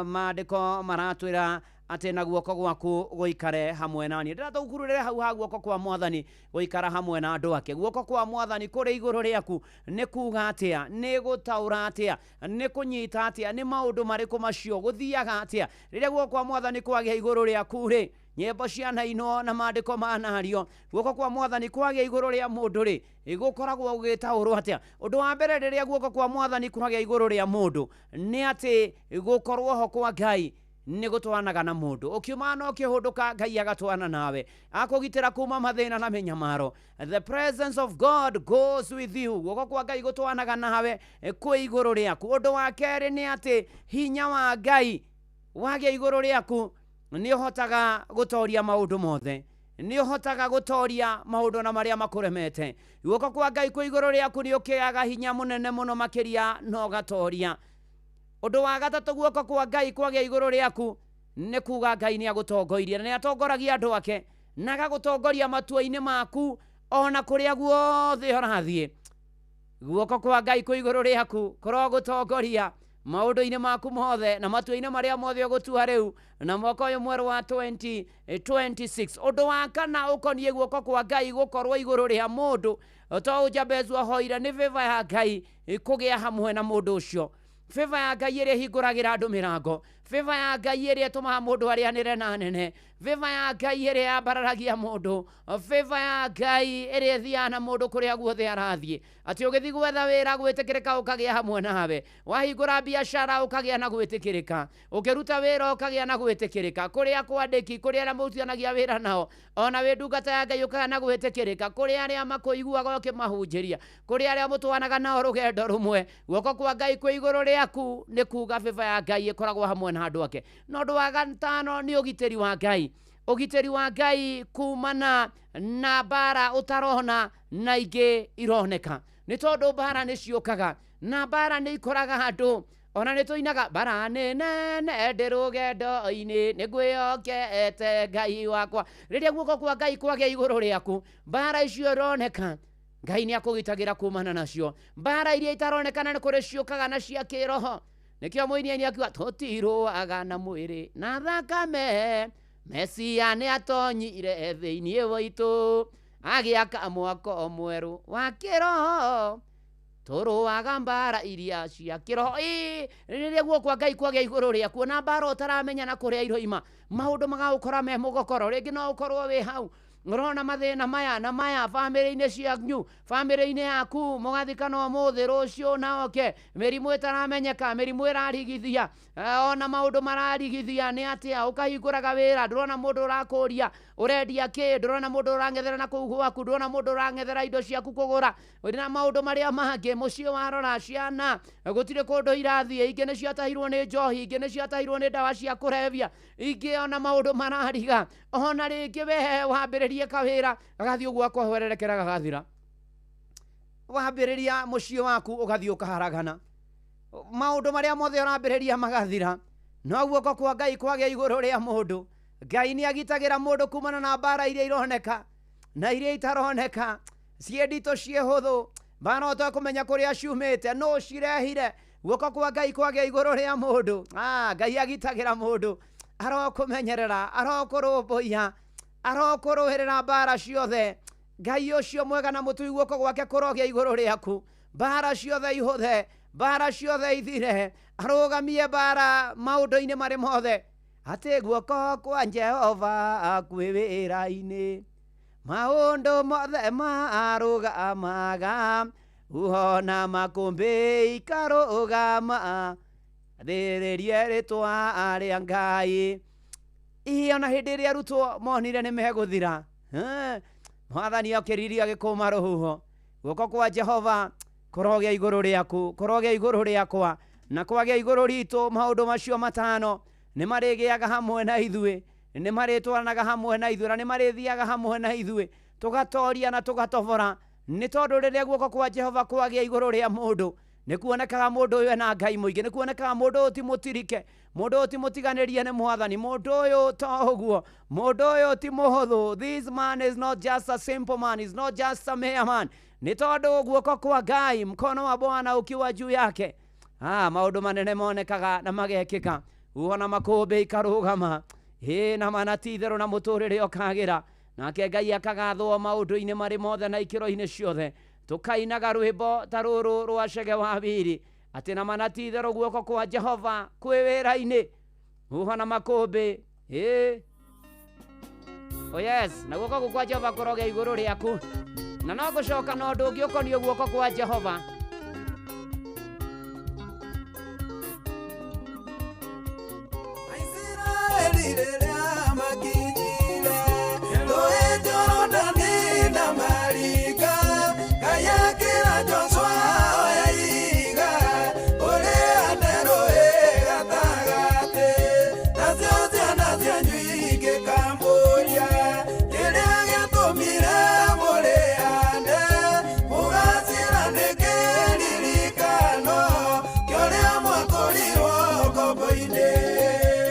maandĩko maratwĩra atĩ na guoko gwaku gũikare hamwe naniĩ. Ndĩratũkururĩre hau ha guoko kwa mwathani gũikara hamwe na andũ ake. Guoko kwa mwathani kũrĩ igũrũ rĩaku nĩ kuga atĩa? Nĩ gũtaũra atĩa? Nĩ kũnyita atĩa? Nĩ maũndũ marĩkũ macio? Gũthiaga atĩa rĩrĩa guoko kwa mwathani kwagĩa igũrũ rĩaku rĩ? Nyĩmbo cianainwo na maandĩko manario, guoko kwa mwathani kwagĩa igũrũ rĩa mũndũ rĩ, gũkoragwo gũgĩtaũrwo atĩa? Ũndũ wa mbere rĩrĩa guoko kwa mwathani kwagĩa igũrũ rĩa mũndũ nĩ atĩ gũkorwo ho kwa Ngai nĩ gũtwaranaga na mũndũ. Ũkiuma na ũkĩhũndũka, Ngai agatwarana nawe, akũgitĩra kuma mathĩna na mĩnyamaro. The presence of God goes with you. Guoko kwa Ngai gũtwaranaga nawe kwĩ igũrũ rĩaku. Ũndũ wa kerĩ nĩ atĩ hinya wa Ngai wagĩa igũrũ rĩaku nĩ ũhotaga gũtoria maũndũ mothe, nĩ ũhotaga gũtoria maũndũ na marĩa makũremete. Guoko kwa Ngai kwĩ igũrũ rĩaku nĩ ũkĩaga hinya mũnene mũno makĩria na ũgatoria. Ũndũ wa gatatũ, guoko kwa Ngai kwagĩa igũrũ rĩaku nĩ kuga Ngai nĩ agũtongoirie, na nĩ atongoragia andũ ake, na agagũtongoria matua-inĩ maku ona kũrĩa guothe ũrathiĩ. Guoko kwa Ngai kwĩ igũrũ rĩaku kũrogũtongoria maũndũ-inĩ maku mothe na matua-inĩ marĩa mothe ũgũtua rĩu na mwaka ũyũ mwerũ wa 2026. Ũndũ wa kana ũkoniĩ guoko kwa Ngai gũkorwo igũrũ rĩa mũndũ, to Jabezu ahoire nĩ favor ya Ngai kũgĩa hamwe na mũndũ ũcio. Favor ya Ngai ĩrĩa ĩhingũragĩra andũ mĩrango, favor ya Ngai ĩrĩa ĩtũmaga mũndũ arĩanĩre na nene, favor ya Ngai ĩrĩa yambararagia mũndũ, favor ya Ngai ĩrĩa ĩthiaga na mũndũ kũrĩa guothe arathiĩ. Atĩ ũgĩthiĩ gwetha wĩra gwĩtĩkĩrĩka ũkagĩa hamwe nawe, wahingũra biacara ũkagĩa na gwĩtĩkĩrĩka, ũkĩruta wĩra ũkagĩa na gwĩtĩkĩrĩka, kũrĩa kwandĩki, kũrĩa arĩa mũrutithanagia wĩra nao, ona wĩ ndungata ya Ngai ũkagĩa na gwĩtĩkĩrĩka, kũrĩa arĩa makũiguaga ũkĩmahunjĩria, kũrĩa arĩa mũtwaranaga nao rũgendo rũmwe. Guoko kwa Ngai kwĩ igũrũ rĩaku nĩ kuga favor ya Ngai ĩkoragwo hamwe na andũ ake. Na ũndũ wa gatano nĩ ũgitĩri wa Ngai. Ũgitĩri wa Ngai kumana na mbara ũtarona na ingĩ ironeka, nĩ tondũ mbara nĩ ciũkaga na mbara nĩ ikoraga andũ. Ona nĩ tũinaga mbara nĩ nene ndĩ rũgendo-inĩ, nĩ ngwĩhokete Ngai wakwa. Rĩrĩa guoko kwa Ngai kwagĩa igũrũ rĩaku, mbara icio ironeka Ngai nĩ akũgitagĩra kumana nacio. Mbara iria itaronekana nĩ kũrĩ ciũkaga na cia kĩroho. Nĩkĩo mũini aini akiuga tũtirũaga na mwĩrĩ na thakame, Mesia nĩ atonyire thĩinĩ waitũ, agĩaka mwako mwerũ wa kĩroho, tũrũaga mbara iria cia kĩroho. Ĩĩ, rĩrĩa guoko kwa Ngai kwagĩa igũrũ rĩaku, ona mbara ũtaramenya na kũrĩa iroima, maũndũ magagũkora me mũgokoro. Rĩngĩ no ũkorwo wĩ hau ũrona mathĩna maya na maya bamĩrĩ-inĩ cianyu, bamĩrĩ-inĩ yaku, mũgathikana ũmũthĩ, rũciũ na oke, mĩrimũ ĩtaramenyeka, mĩrimũ ĩrarigithia, ona maũndũ mararigithia nĩ atĩa. Ũkahingũraga wĩra, ndũrona mũndũ ũrakũria ũrendia kĩ, ndũrona mũndũ ũrang'ethera na kũu gwaku, ndũrona mũndũ ũrang'ethera indo ciaku kũgũra, na maũndũ marĩa mangĩ. Mũciĩ warora ciana gũtirĩ kũndũ irathiĩ, ingĩ nĩ ciatahirwo nĩ njohi, ingĩ nĩ ciatahirwo nĩ ndawa cia kũrebia, ingĩ ona maũndũ marariga. Ona rĩngĩ we wambĩrĩrie kawĩra gagathiĩ ũguo akwehererekera gagathira, wambĩrĩria mũciĩ waku ũgathiĩ ũkaharagana, maũndũ marĩa mothe ũrambĩrĩria magathira. No guoko kwa Ngai kwagĩa igũrũ rĩa mũndũ, Ngai nĩ agitagĩra mũndũ kumana na mbara iria ironeka na iria itaroneka, ciĩ nditũ ciĩ hũthũ, mbara ũtekũmenya kũrĩa ciumĩte, no cirehire. Guoko kwa Ngai kwagĩa igũrũ rĩa mũndũ, Ngai agitagĩra mũndũ, arokũmenyerera, arokũrũmbũiya, arokũrũĩrĩra mbara ciothe. Ngai ũcio mwega na mũtui guoko gwake kũrogĩa igũrũ rĩaku, mbara ciothe ihũthe, mbara ciothe ithire, arũgamie mbara maũndũ-inĩ marĩ mothe. Atĩ guoko kwa Jehova kwĩ wĩra-inĩ, maũndũ mothe marũgamaga, huho na makũmbĩ ikarũgama, thĩrĩrie rĩtwa rĩa Ngai. Ĩ, ona hĩndĩ ĩrĩa arutwo monire nĩ megũthira, Mwathani okĩririe agĩkũma rũhuho. Guoko kwa Jehova kũrogĩa igũrũ rĩaku, kũrogĩa igũrũ rĩakwa, na kwagĩa igũrũ ritũ. Maũndũ macio matano nĩ marĩgĩaga hamwe na ithuĩ, nĩ marĩtwaranaga hamwe na ithuĩ, na nĩ marĩthiaga hamwe na ithuĩ, tũgatoria na tũgatobora. Nĩ tondũ rĩrĩa guoko kwa Jehova kwagĩa igũrũ rĩa mũndũ, nĩ kuonekaga mũndũ ũyũ ena Ngai mũingĩ, nĩ kuonekaga mũndũ ũyũ ti mũtirike, mũndũ ũyũ ti mũtiganĩrie nĩ Mwathani, mũndũ ũyũ to ũguo, mũndũ ũyũ ti mũhũthũ. This man is not just a simple man, is not just a mere man. Nĩ tondũ guoko kwa Ngai, mkono wa Bwana ukiwa juu yake, maũndũ manene monekaga na magekĩka. Huho na makũmbĩ ikarũgama, ĩ na mana ti itherũ, na mũtũrĩre ũkagĩra, nake Ngai akagathwo maũndũ-inĩ marĩ mothe na ikĩro-inĩ ciothe. Tũkainaga rwĩmbo ta rũrũ rwa Chege wa Biri, atĩ na mana ti itherũ guoko kwa Jehova kwĩ wĩra-inĩ, huho na makũmbĩ. Ĩ, oh yes, na guoko kwa Jehova kũrogĩa igũrũ rĩaku. Na no gũcoka na ũndũ ũngĩ ũkoniĩ guoko kwa Jehova. Aisiraeli rĩrĩa makinyire rũĩ Jorodani na marika, Ngai akĩra Joshua oya ihiga ũrĩane rũĩ gatagatĩ, nacio ciana cianyu ingĩkamũria kĩrĩa gĩatũmire mũrĩane, mũgacĩra nĩ kĩririkano kĩa ũrĩa mwakũrirwo ngombo-inĩ.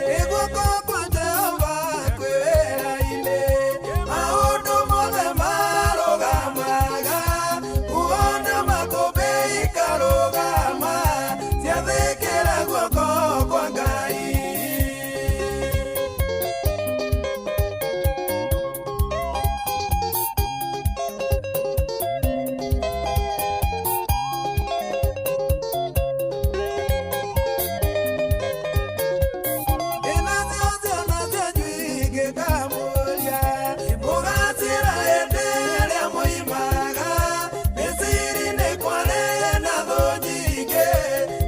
Nĩ guoko kwa Jehova kwĩ wĩra-inĩ, maũndũ mothe marũgamaga, huho na makũmbĩ ikarũgama, ciathĩkĩra guoko kwa Ngai. Inacio ciana cianyu ingĩkamũria, mũgacĩra hĩndĩ ĩrĩa moimaga Misiri nĩ kwarĩ na thũ nyingĩ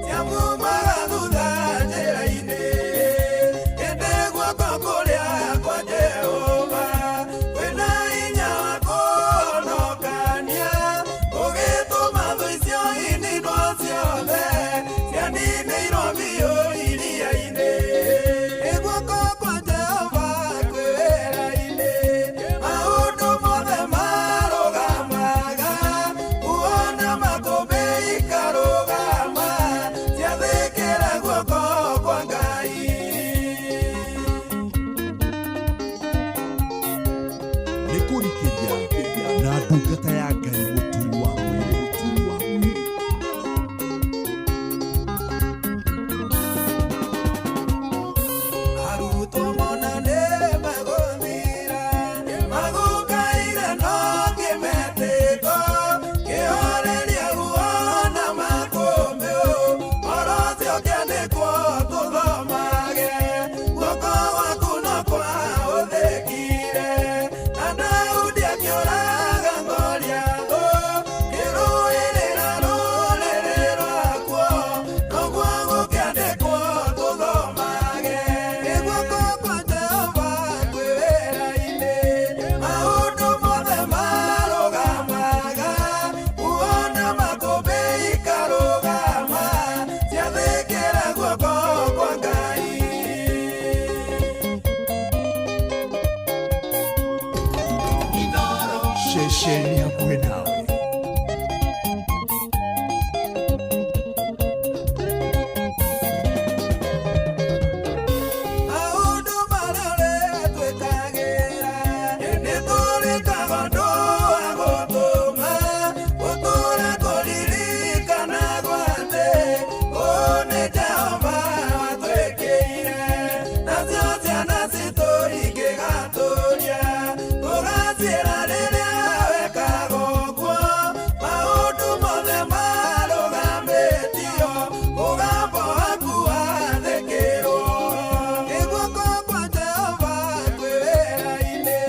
ciamumaga thutha njĩra-inĩ. Ĩndĩ guoko kũrĩa kwa Jehova kwĩna hinya wa kũhonokania, gũgĩtũma thũ icio ininwo ciothe, cianinĩirwo biũ iria-inĩ. Nĩ guoko kwa Jehova kwĩ Ceceni hakuhĩ nawe. Maũndũ marĩa twĩkagĩra nĩ tũrĩkaga ũndũ wa gũtũma gũtũũra kũririkanagwo atĩ ũũ nĩ Jehova watwĩkĩire. Nacio ciana citũ ingĩgatũria tũgaciĩra rĩrĩa wekaga ũguo maũndũ mothe marũgamĩtio mũgambo waku wathĩkĩrwo. Nĩ guoko kwa Jehova kwĩ wĩra-inĩ,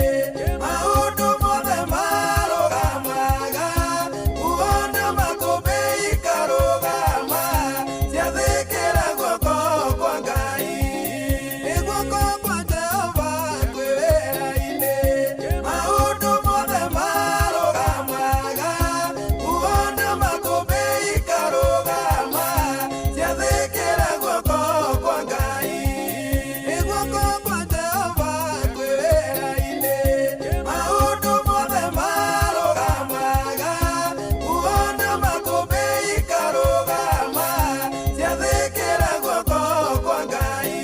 maũndũ mothe marũgamaga, kuona makũmbĩ ikarũgama, ciathĩkĩra guoko kwa Ngai. Nĩ guoko kwa Jehova kwĩ wĩra-inĩ, maũndũ mothe marũgamaga, kuona makũmbĩ ikarũgama, ciathĩkĩra guoko kwa Ngai. Nĩ guoko kwa Jehova kwĩ wĩra-inĩ, maũndũ mothe marũgamaga, kuona makũmbĩ ikarũgama, ciathĩkĩra guoko kwa Ngai.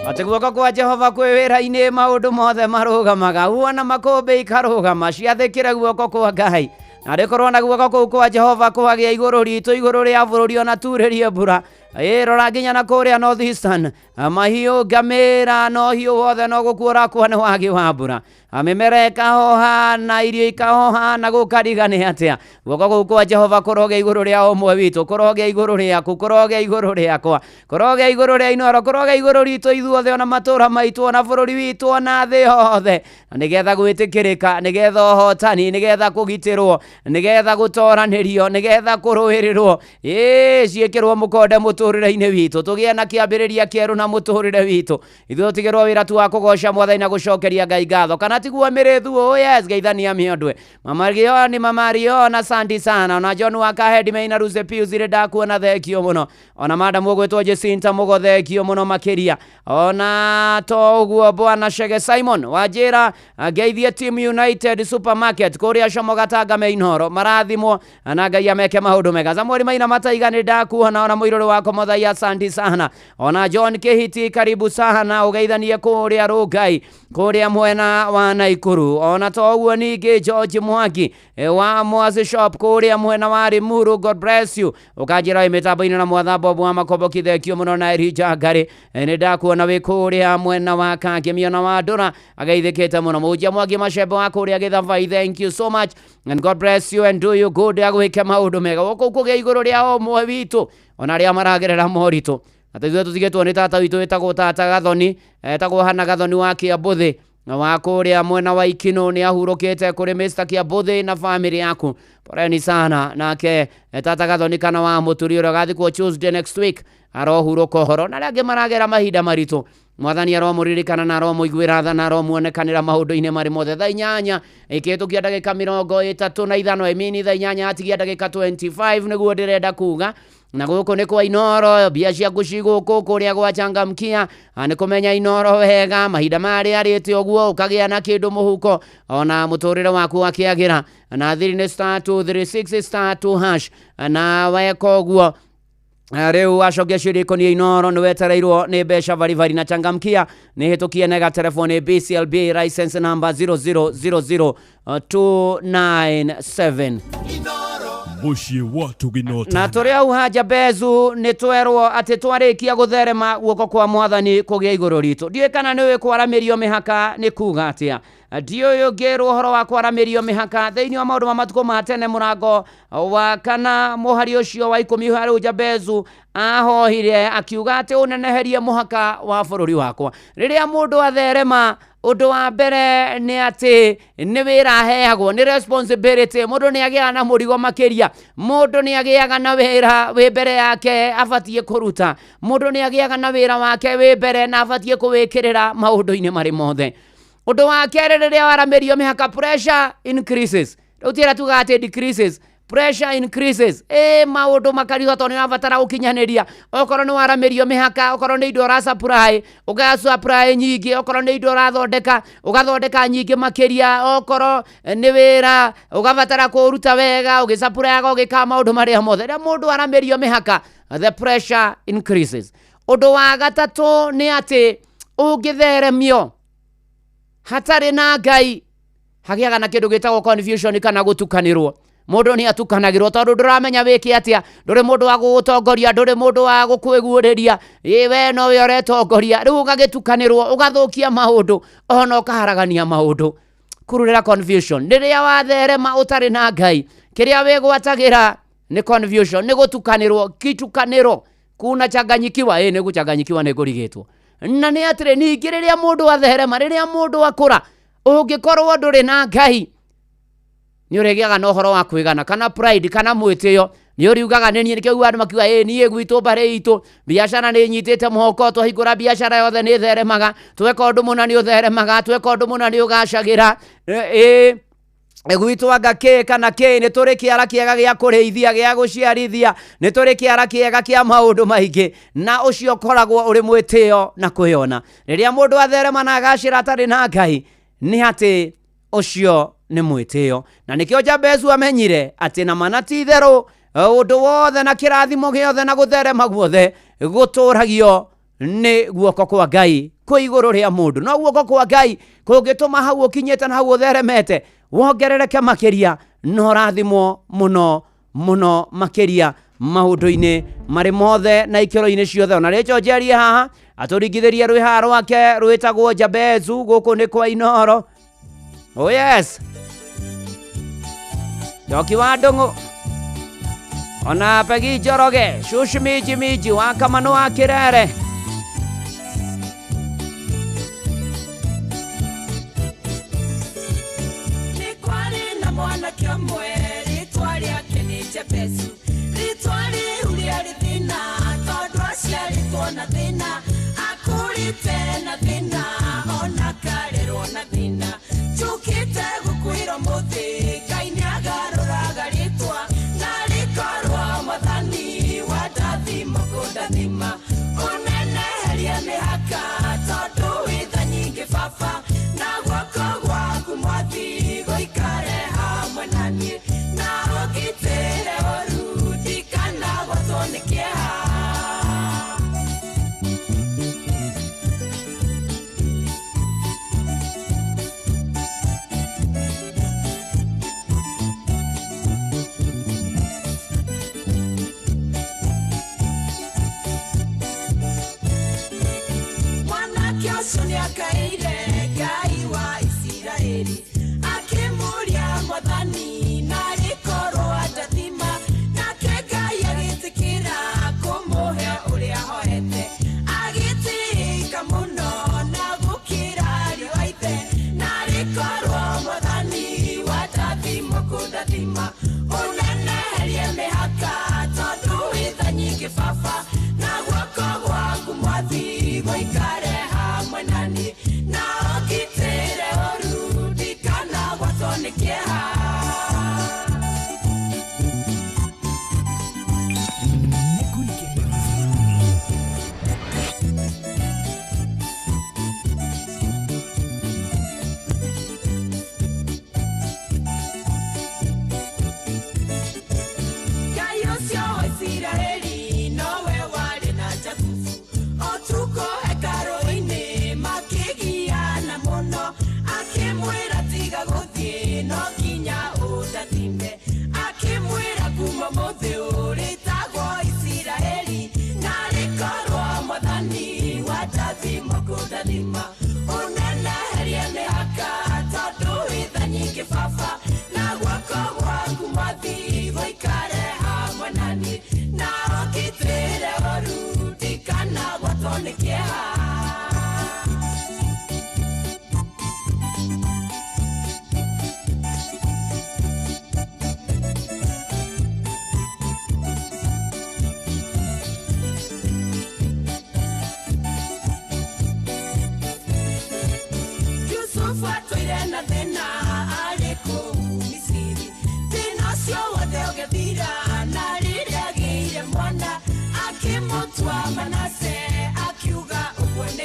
Atĩ guoko kwa Jehova kwĩ wĩra-inĩ maũndũ mothe marũgamaga uona makũmbĩ ikarũgama ciathĩkĩre guoko kwa Ngai na rĩkorwo na guoko kũu kwa Jehova kwagĩa igũrũ ritũ igũrũ rĩa bũrũri ona turĩrie mbura ĩ rora nginya na kũrĩa North Eastern mahiũ ngamĩra na ũhiũ wothe no gũkua ũrakua nĩ wagi wa mbura mĩmera ĩkahoha na irio ikahoha na gũkariga nĩ atĩa guoko kũu kwa Jehova kũrogĩa igũrũ rĩa ũmwe witũ kũrogĩa igũrũ rĩaku kũrogĩa igũrũ rĩakwa kũrogĩa igũrũ rĩa Inooro kũrogĩa igũrũ ritũ ithuothe ona matũũra maitũ ona bũrũri witũ ona thĩ yothe na nĩgetha gwĩtĩkĩrĩka nĩgetha ũhotani nĩgetha kũgitĩrwo nĩgetha gũtoranĩrio nĩgetha kũrũĩrĩrwo ĩĩ ciĩkĩrwo mũkonde mũtũrĩre-inĩ witũ tũgĩe na kĩambĩrĩria kĩerũ na mũtũrĩre witũ ithuĩ tũtigĩrwo wĩra tu wa kũgoca mwathani na gũcokeria Ngai ngatho kana tiguo mĩrĩthu oh yes geithania mĩondwe mama Rioni mama Riona asante sana ona John wa Kahedi Maina Ruse Pius rĩ ndakuona thengio mũno ona madam ũgwĩtwo Jacinta Mũgo thengio mũno makĩria ona to ũguo bwana Shege Simon wanjĩra ngeithie Team United Supermarket kũrĩa Como Gatanga me Inooro marathimwo na Ngai ameke maũndũ mega Samuel Maina Mataiga nĩ ndakuona ona mũirũrĩ wako Mũthai asante sana ona John Kĩhiti karibu sana ũgeithanie kũrĩa Rũngai kũrĩa mwena wa Naikuru ona to ũguo ningĩ George Mwangi wa Mwazi Shop kũrĩa mwena wa Limuru God bless you ũkanjĩra wĩ mĩtambo-inĩ na mwatha Bob wa Makomboki thengio mũno na Elijah Ngari nĩ ndakuona wĩ kũrĩa mwena wa Kangemi ona wa Ndũra ageithĩkĩte mũno mũhunjia Mwangi Macembe wa kũrĩa Gĩthabai thank you so much and God bless you and do you good agwĩke maũndũ mega gũkũ kũgĩa igũrũ rĩa ũmwe witũ ona arĩa maragerera moritũ na ithuĩ tũtigĩtwo nĩ tata witũ wĩtagwo tata Gathoni etagwo Hana Gathoni wa Kĩambũthĩ na wa kũrĩa mwena wa Ikino nĩ ahurũkĩte kũrĩ Mr. Kĩambũthĩ na family yaku poleni sana nake tata Gathoni kana wa mũturi ũrĩa ũgathikwo Tuesday next week arohurũka ũhoro na arĩa angĩ maragera mahinda maritũ mwathani aromũririkana na aromũiguĩra tha na aromuonekanĩra maũndũ-inĩ marĩ mothe thaa 8 ĩkĩhĩtũkia ndagĩka 35 emini thaa 8 atigia ndagĩka 25 nĩguo ndĩrenda kuga na gũkũ nĩ kwa Inooro mbia ciaku ci gũkũ kũrĩa gwa changamkia nĩ kũmenya Inooro wega mahinda marĩa arĩte ũguo ũkagĩa na kĩndũ mũhuko ona mũtũrĩre waku wakĩagĩra na thiri nĩ star 236 star 2 hash na weka ũguo rĩu wacokia ciũria ikoniĩ Inooro nĩ wetereirwo nĩ mbeca baribari na changamkia nĩ hĩtũkie nega telefoni BCLB license number 0000297 Mũciĩ wa Tũginota. Na tũrĩ hau haja Bezu nĩ twerwo atĩ twarĩkia gũtherema guoko kwa mwathani kũgĩa igũrũ ritũ ndiũĩ kana nĩ ũĩ kwaramĩrio mĩhaka nĩ kuga atĩa ndiũĩ ũngĩrwo ũhoro wa kwaramĩrio mĩhaka thĩinĩ wa maũndũ ma matukũ ma tene mũrango wa kana mũhari ũcio wa 10 harĩ Jabezu ahoire akiuga atĩ ũneneherie mũhaka wa bũrũri wakwa rĩrĩa mũndũ atherema ũndũ wa mbere nĩ atĩ nĩ wĩra aheagwo nĩ responsibility mũndũ nĩ agĩaga na mũrigo makĩria mũndũ nĩ agĩaga na wĩra wĩ mbere yake abatiĩ kũruta mũndũ nĩ agĩaga na wĩra wake wĩ mbere na abatiĩ kũwĩkĩrĩra maũndũ-inĩ marĩ mothe ũndũ wa kerĩ rĩrĩa waramĩrio mĩhaka pressure increases rĩu tiĩra tugaga atĩ decreases Pressure increases. Ĩ maũndũ makariũha tondũ nĩ ũrabatara gũkinyanĩria. Okorwo nĩ waramĩrio mĩhaka, okorwo nĩ indo ũra supply, ũga supply nyingĩ, okorwo nĩ indo ũrathondeka, ũgathondeka nyingĩ makĩria, okorwo nĩ wĩra ũgabatara kũũruta wega, ũgĩsupplyaga, ũgĩkaga maũndũ marĩa mothe. Rĩrĩa mũndũ aramĩrio mĩhaka, the pressure increases. Ũndũ wa gatatũ nĩ atĩ ũngĩtheremio hatarĩ na Ngai, hagĩaga na kĩndũ gĩtagwo confusion kana gũtukanĩrwo. Mũndũ nĩ atukanagĩrwo tondũ ndũramenya wĩke atĩa, ndũrĩ mũndũ wa gũgũtongoria, ndũrĩ mũndũ wa gũkwĩguũrĩria, ĩ we nowe ũretongoria. Rĩu ũgagĩtukanĩrwo, ũgathũkia maũndũ ona ũkaharagania maũndũ. Kururĩra confusion. Rĩrĩa watherema ũtarĩ na Ngai, kĩrĩa wĩgwatagĩra nĩ confusion, nĩ gũtukanĩrwo, kitukanĩro, kuna changanyikiwa, ĩ nĩ gũchanganyikiwa, nĩ kũrigĩtwo. Na nĩ atĩrĩ, ningĩ rĩrĩa mũndũ atherema, rĩrĩa mũndũ akũra, ũngĩkorwo ndũrĩ na Ngai, nĩ ũrĩgĩaga na ũhoro wa kwĩgana kana pride kana mwĩtĩo. Nĩ ũriugaga nĩ niĩ, nĩkĩo andũ makiuga ĩ niĩ gwitũ mbarĩ itũ biacara nĩ nyitĩte mũhoko, twahingũra biacara yothe nĩ theremaga, tweka ũndũ mũna nĩ ũtheremaga, tweka ũndũ mũna nĩ ũgacagĩra, ĩ gwitũ anga kĩ kana kĩ, nĩ tũrĩ kĩara kĩega gĩa kũrĩithia, gĩa gũciarithia, nĩ tũrĩ kĩara kĩega kĩa maũndũ maingĩ, na ũcio ũkoragwo ũrĩ mwĩtĩo na kwĩyona. Rĩrĩa mũndũ atherema na agacĩra atarĩ na Ngai, nĩ atĩ ũcio nĩ mwĩtĩo. Na nĩkĩo Jabezu amenyire atĩ na mana ti itherũ ũndũ wothe na kĩrathimo gĩothe na gũtherema guothe gũtũragio nĩ guoko kwa Ngai kwĩ igũrũ rĩa mũndũ. No guoko kwa Ngai kũngĩtũma hau ũkinyĩte na hau ũtheremete wongerereke makĩria, no ũrathimwo mũno mũno makĩria maũndũ-inĩ marĩ mothe na ikĩro-inĩ ciothe. Ona rĩcho njerie haha atũringithĩrie rwĩhaha rwake rwĩtagwo Jabezu, gũkũ nĩ kwa Inoro. Oh yes, Njoki wa Ndũng'ũ ona Pegi Njoroge, Shush Miji Miji wa Kamanu wa Kirere. Nĩ kwarĩ na mwanake ũmwe rĩtwa rĩake nĩ Jabezu, rĩtwa rĩu rĩarĩ thĩna tondũ aciarĩtwo na thĩna, akũrĩte na thĩna ona akarerwo na thĩna. Njũkĩte gũkwĩra ũmũthĩ Ngai nĩagarũraga rĩtwa na rĩkorwo Mwathani wa ndathima kũndathima, ũneneherie mĩhaka tondũ wĩ tha nyingĩ baba, na guoko gwaku Mwathi gũikare hamwe na niĩ, na ũngitĩre ũru ndikanagwatwo nĩ kĩeha. Mwanake ũcio nĩakaĩire Ngai wa Isiraeli, akĩmũũria Mwathani na rĩkorwo andathima, nake Ngai agĩtĩkĩra kũmũhe ũrĩa ahoete, agĩtĩĩka mũno na gũkĩra ariũ a ithe, na rĩkorwo Mwathani wa ndathima kũndathima, ũneneherie mĩhaka tondũ wĩ tha nyingĩ baba, na guoko gwaku Mwathi gũikare hamwe na niĩ, na ũngitĩre ũru ndikanagwatwo nĩ kĩeha. Ngai ũcio wa Isiraeli nowe warĩ na Jakubu, ũtukũ hekarũ-inĩ makĩgiana mũno, akĩmwĩra tiga gũthiĩ no nginya ũndathime, akĩmwĩra kuma ũmũthĩ ũrĩtagwo Isiraeli, na rĩkorwo Mwathani wa ndathima kũndathima, ũneneherie mĩhaka tondũ wĩ tha nyingĩ baba, na guoko gwaku Mwathi gũikare hamwe na niĩ, na ũngitĩre ũru ndikanagwatwo nĩ kĩeha.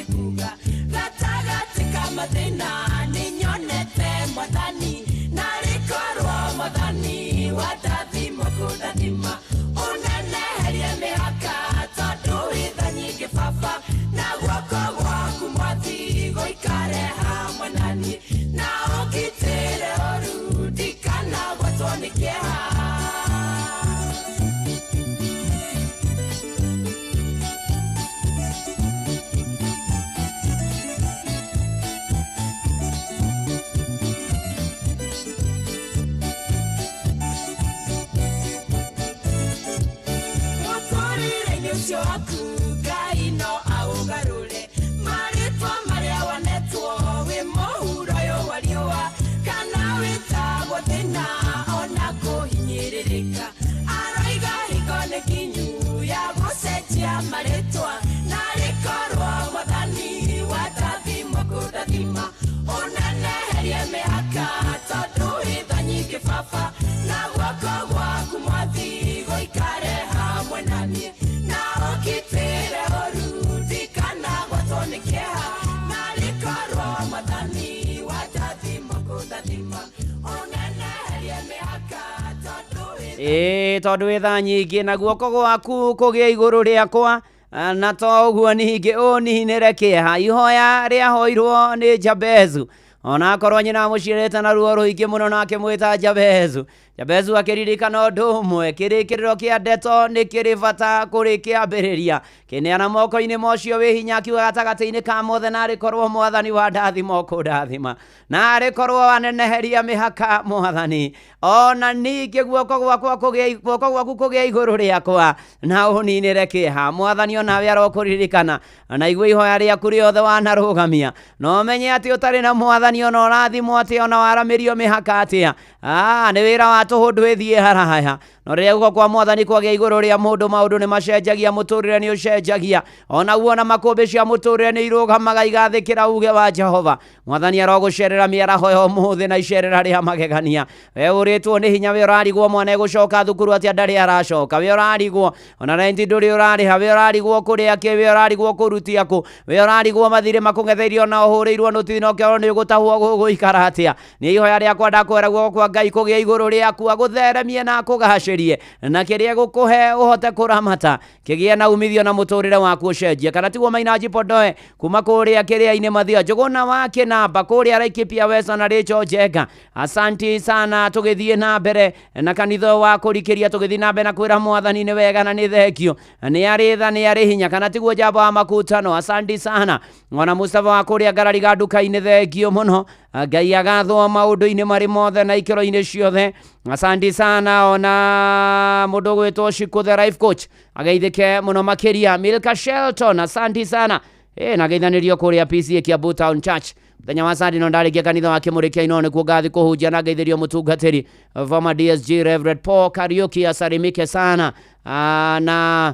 nĩ kuga gatagatĩ ka mathĩna nĩ nyonete mwathani na rĩkorwo mwathani wandathima kũndathima ũneneherie mĩhaka tondũ wĩ tha nyingĩ baba na guoko gwaku mwathi gũikare hamwe naniĩ na ũngitĩre ũru ndikanagwatwo nĩ kĩeha. Mũtũrĩre-inĩ ũcio waku Ngai no aũgarũre marĩtwa marĩa wanetwo wĩ mũhuro ũyũ wa riũa kana wĩtagwo thĩna ona kũhinyĩrĩrĩka aroiga hingo nĩ kinyu ya gũcenjia marĩtwa na rĩkorwo mwathani wandathima kũndathima ũneneherie mĩhaka tondũ wĩ tha nyingĩ baba na guoko gwaku mwathi gũikare hamwe naniĩ na ũngitĩre ũru ndikanagwatwo nĩ kĩeha na rĩkorwo mwathani wandathima kũndathima ũneneherie mĩhaka tondũ wĩ Ĩĩ tondũ wĩ tha nyingĩ na guoko gwaku kũgĩe igũrũ rĩakwa na to ũguo ningĩ ũninĩre kĩeha. Ihoya rĩahoirwo nĩ Jabezu onakorwo nyina amũciarĩte na ruo rũingĩ mũno na akĩmwĩta Jabezu. Jabezu akĩririkana ũndũ ũmwe, kĩrĩkĩrĩro kĩa ndeto nĩ kĩrĩ bata kũrĩ kĩambĩrĩria. Kĩneana moko-inĩ ma ũcio wĩ hinya akiuga gatagatĩ-inĩ ka mothe narĩ korwo mwathani wa ndathima ũkũndathima narĩ korwo waneneheria mĩhaka mwathani ona ningĩ guoko gwakwa kũgĩe guoko gwaku kũgĩe igũrũ rĩakwa na ũninĩre kĩeha. Mwathani onawe arokũririkana na igue ihoya rĩaku rĩothe wanarũgamia na ũmenye atĩ ũtarĩ na mwathani ona ũrathimwo atĩa ona waramĩrio mĩhaka atĩa nĩ wĩra wa tũhũ ndwĩthiĩ haraya no rĩrĩa guoko kwa mwathani kwagĩa igũrũ rĩa mũndũ maũndũ nĩ macenjagia mũtũrĩre nĩ ũcenjagia onaguo na makũmbĩ cia mũtũrĩre nĩ irũgamaga igathĩkĩra uge wa Jehova. Mwathani arogũcerera mĩaraho ya ũmũthĩ na icerera rĩa magegania. We ũrĩtwo nĩ hinya we ũrarigwo mwana egũcoka thukuru atĩa ndarĩ aracoka we ũrarigwo ona renti ndũrĩ ũrarĩha we ũrarigwo kũrĩa kĩ we ũrarigwo kũrutia kũ we ũrarigwo mathirĩ makũng'etheire ona ũhũrĩirwo nũtithi na ũkerwo nĩ ũgũtahwo gũgũikara atĩa. Nĩ ihoya rĩakwa ndakwĩra guoko kwa Ngai kũgĩe igũrũ rĩaku agũtheremie na akũgacĩrie na kĩrĩa gũkũhe ũhote kũramata kĩgĩe na umithio na mũtũrĩre waku ũcenjie. Kana tiguo Maina Jipondoe kuma kũrĩa kĩrĩa-inĩ Mathia Njũgũna wa Kĩnamba kũrĩa Laikipia West na Rachel Njenga, asanti sana. Tũgĩthiĩ na mbere na kanitha wa kũrikĩria tũgĩthiĩ na mbere na kwĩra mwathani nĩ wega na nĩ thengio nĩ arĩ tha nĩ arĩ hinya. Kana tiguo Njamba wa Makutano, asanti sana. Ona Mustafa wa kũrĩa Ngarariga nduka-inĩ thengio mũno. Ngai agathwo maũndũ-inĩ marĩ mothe na ikĩro-inĩ ciothe, asanti sana. Ona mũndũ ũgwĩtwo Shiku the life coach ageithĩke mũno makĩria. Milka Shelton, asanti sana. Na geithanĩrio kũrĩa PCA Kiambu Town Church mũthenya wa Sunday no ndarĩkia kanitha wa Kĩmũrĩkia ino nĩkuo ngathi kũhunjia na ngeithĩrio mũtungatĩri former DSG Reverend Paul Kariuki asalimike sana na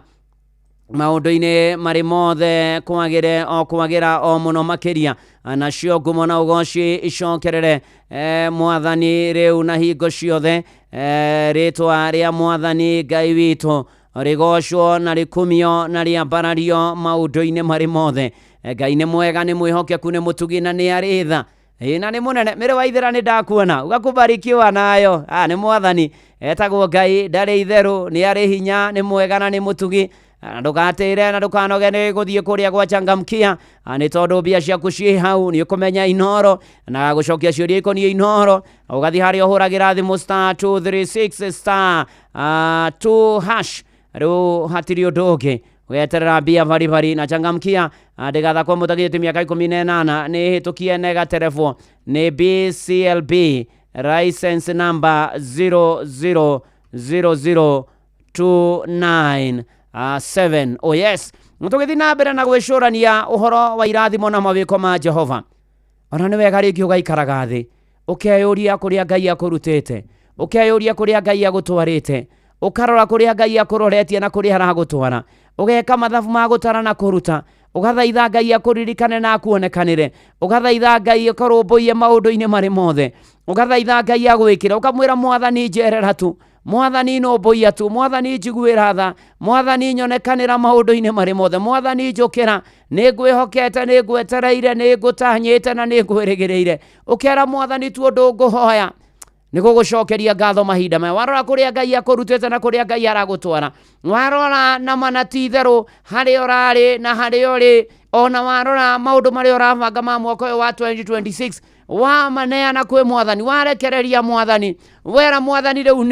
maũndũ-inĩ marĩ mothe kwagĩre o kwagĩra o mũno makĩria nacio ngumo na ũgoci icokerere mwathani rĩu na hingo ciothe. Rĩtwa rĩa mwathani Ngai witũ rĩgocwo na rĩkumio na rĩambarario maũndũ-inĩ marĩ mothe. Ngai nĩ mwega nĩ mwĩhokeku nĩ mũtugi na nĩ arĩ tha na nĩ mũnene. Mĩrĩ wa ithĩra nĩ ndakuona ũgakũbarikiwa nayo. Nĩ mwathani etagwo Ngai ndarĩ itherũ nĩ arĩ hinya nĩ mwega na nĩ mũtugi. Na ndũgatĩre na ndũkanoge nĩ gũthiĩ kũrĩa gwa changamkia nĩ tondũ mbia ciaku ciĩ hau nĩ ũkũmenya Inoro na gũcokia ciũria ikoniĩ Inoro ũgathiĩ harĩa ũhũragĩra thimũ star 236 star 2 hash rĩu hatirĩ ũndũ ũngĩ ũgeterera mbia baribari na changamkia ndĩgathakwo mũtagĩte mĩaka 18 nĩ hĩtũkie na ĩgaterebwo nĩ BCLB license number 000029 7. Oh yes, tũgĩthiĩ na mbere na gwĩcũrania ũhoro wa irathimo na mawĩko ma Jehova. Ona nĩ wega rĩngĩ ũgaikaraga thĩ ũkeyũria kũrĩa Ngai akũrutĩte, ũkeyũria kũrĩa Ngai agũtwarĩte, ũkarora kũrĩa Ngai akũroretie na kũrĩa aragũtwara, ũgeka mathabu ma gũtara na kũruta, Ũgathaitha Ngai akũririkane na akuonekanĩre. Ũgathaitha Ngai akũrũmbũiye maũndũ-inĩ marĩ mothe. Ũgathaitha Ngai agwĩkĩre. Ũkamwĩra Mwathani njerera tu, Mwathani nũmbũiya tu, Mwathani njiguĩra tha, Mwathani nyonekanĩra maũndũ-inĩ marĩ mothe, Mwathani njũkĩra, nĩ ngwĩhokete, nĩ ngwetereire, nĩ ngũtanyĩte na nĩ ngwĩrĩgĩrĩire. Ũkera Mwathani tu ũndũ ngũhoya nĩ gũgũcokeria ngatho mahinda maya. Warora kũrĩa Ngai akũrutĩte na kũrĩa Ngai aragũtwara, warora na mana ti itherũ harĩa ũrarĩ na harĩa ũrĩ, ona warora maũndũ marĩa ũrabanga ma mwaka ũyũ wa 2026, wamaneana kwĩ Mwathani, warekereria Mwathani, wera Mwathani rĩu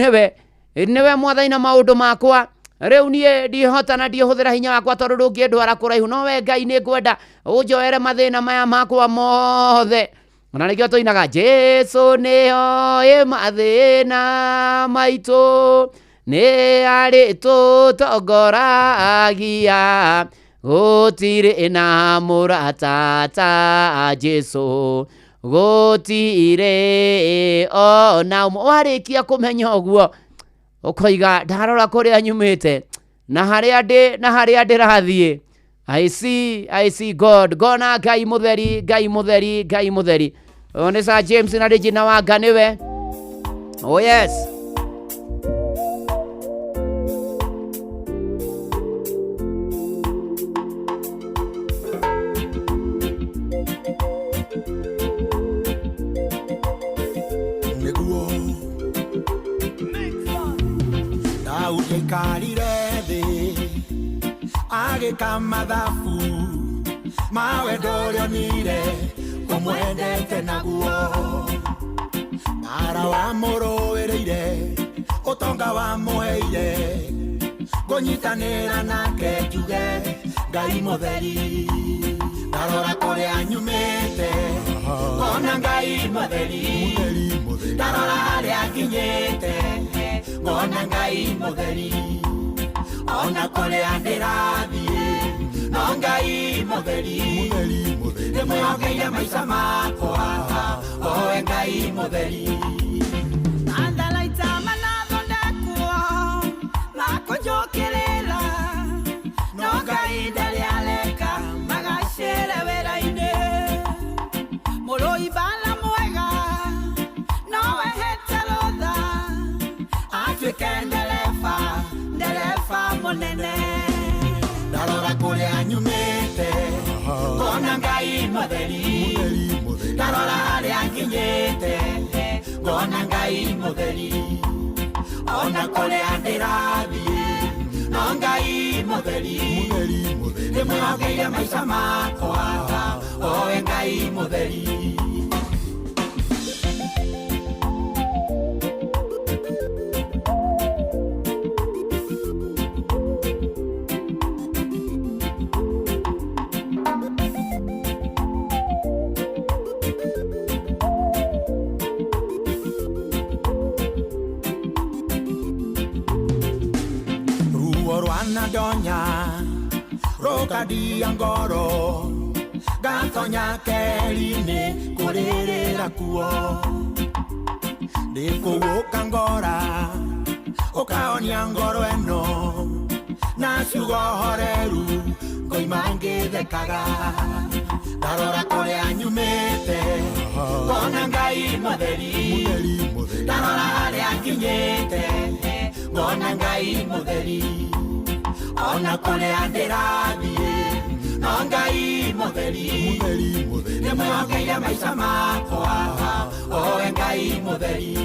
nĩwe Mwathani na maũndũ makwa. Rĩu niĩ ndihota na ndihũthĩra hinya wakwa tondũ ndũngĩndwara kũraihu, no we Ngai nĩ ngwenda ũnjoere mathĩna maya makwa mothe. Ona nĩkĩo tũinaga Jesu nĩoĩ mathĩna maitũ, nĩ arĩtũtongoragia, gũtirĩ na mũrata ta Jesu, gũtirĩ ona ũmwe. Warĩkia kũmenya ũguo ũkoiga ndarora kũrĩa nyumĩte na harĩa ndĩ na harĩa ndĩrathiĩ, I see God, ngona Ngai mũtheri, Ngai mũtheri, Ngai mũtheri. Ũyũ nĩ Sir James na Regina Wanga nĩwe. Oh yes. Nĩguo Daudi aikarire thĩ agĩka mathabu ma wendo ũrĩa onire ũmwendete naguo, mara wamũrũĩrĩire ũtonga wamũheire, ngũnyitanĩra nake njuge Ngai mũtheri. Ndarora kũrĩa nyumĩte ngona Ngai mũtheri, ndarora harĩa nginyĩte ngona Ngai mũtheri, ona kũrĩa ndĩrathiĩ no Ngai mũtheri, ndĩmwĩhokeire maica makwa owe Ngai mũtheri. Matharaita manathondekwo makũnjũkĩrĩra, no Ngai ndarĩ areka magacĩre wĩra-inĩ. Mũrũi mbara mwega no ehete rũtha atuĩke ndereba, ndereba mũnene. Ndarora kũrĩa nyumĩte ngona Ngai mũtheri, ndarora harĩa nginyĩte ngona Ngai mũtheri, ona kũrĩa ndĩrathiĩ no Ngai mũtheri, ndĩmwĩhokeire maica makwa owe Ngai mũtheri. Ruo rwanandonya rũkandia ngoro, ngatonya keri-inĩ kũrĩrĩra kuo, ndĩkũgũka ngora ũkahonia ngoro ĩno na ciugo horeru ngoima ngĩthekaga. Ndarora kũrĩa nyumĩte ngona Ngai mũtheri, ndarora harĩa nginyĩte ngona Ngai mũtheri, ona kũrĩa ndĩrathiĩ no Ngai mũtheri, ndĩmwĩhokeire maica makwa owe Ngai mũtheri.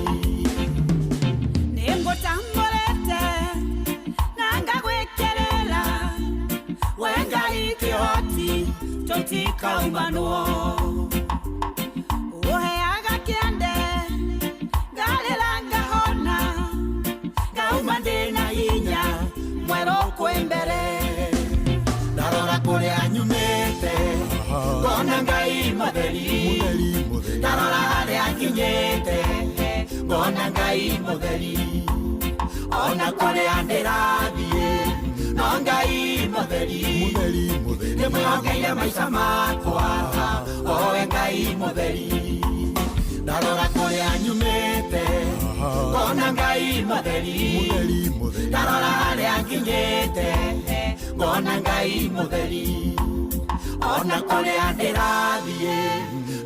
Nĩngũtambũrĩte na ngagwĩkĩrĩra, we Ngai kĩhoti tũtikaumanwo. Ũheaga kĩande ngarĩra ngahona, ngauma ndĩna hinya mwerũ kwĩ mbere. Ndarora kũrĩa nyumĩte ngona Ngai mũtheri, ndarora harĩa nginyĩte ngona Ngai mũtheri, ona kũrĩa ndĩrathiĩ no Ngai mũtheri, ndĩmwĩhokeire maica makwa owe Ngai mũtheri. Ndarora kũrĩa nyumĩte ngona Ngai mũtheri, ndarora harĩa nginyĩte ngona Ngai mũtheri, Ona kũrĩa ndĩrathiĩ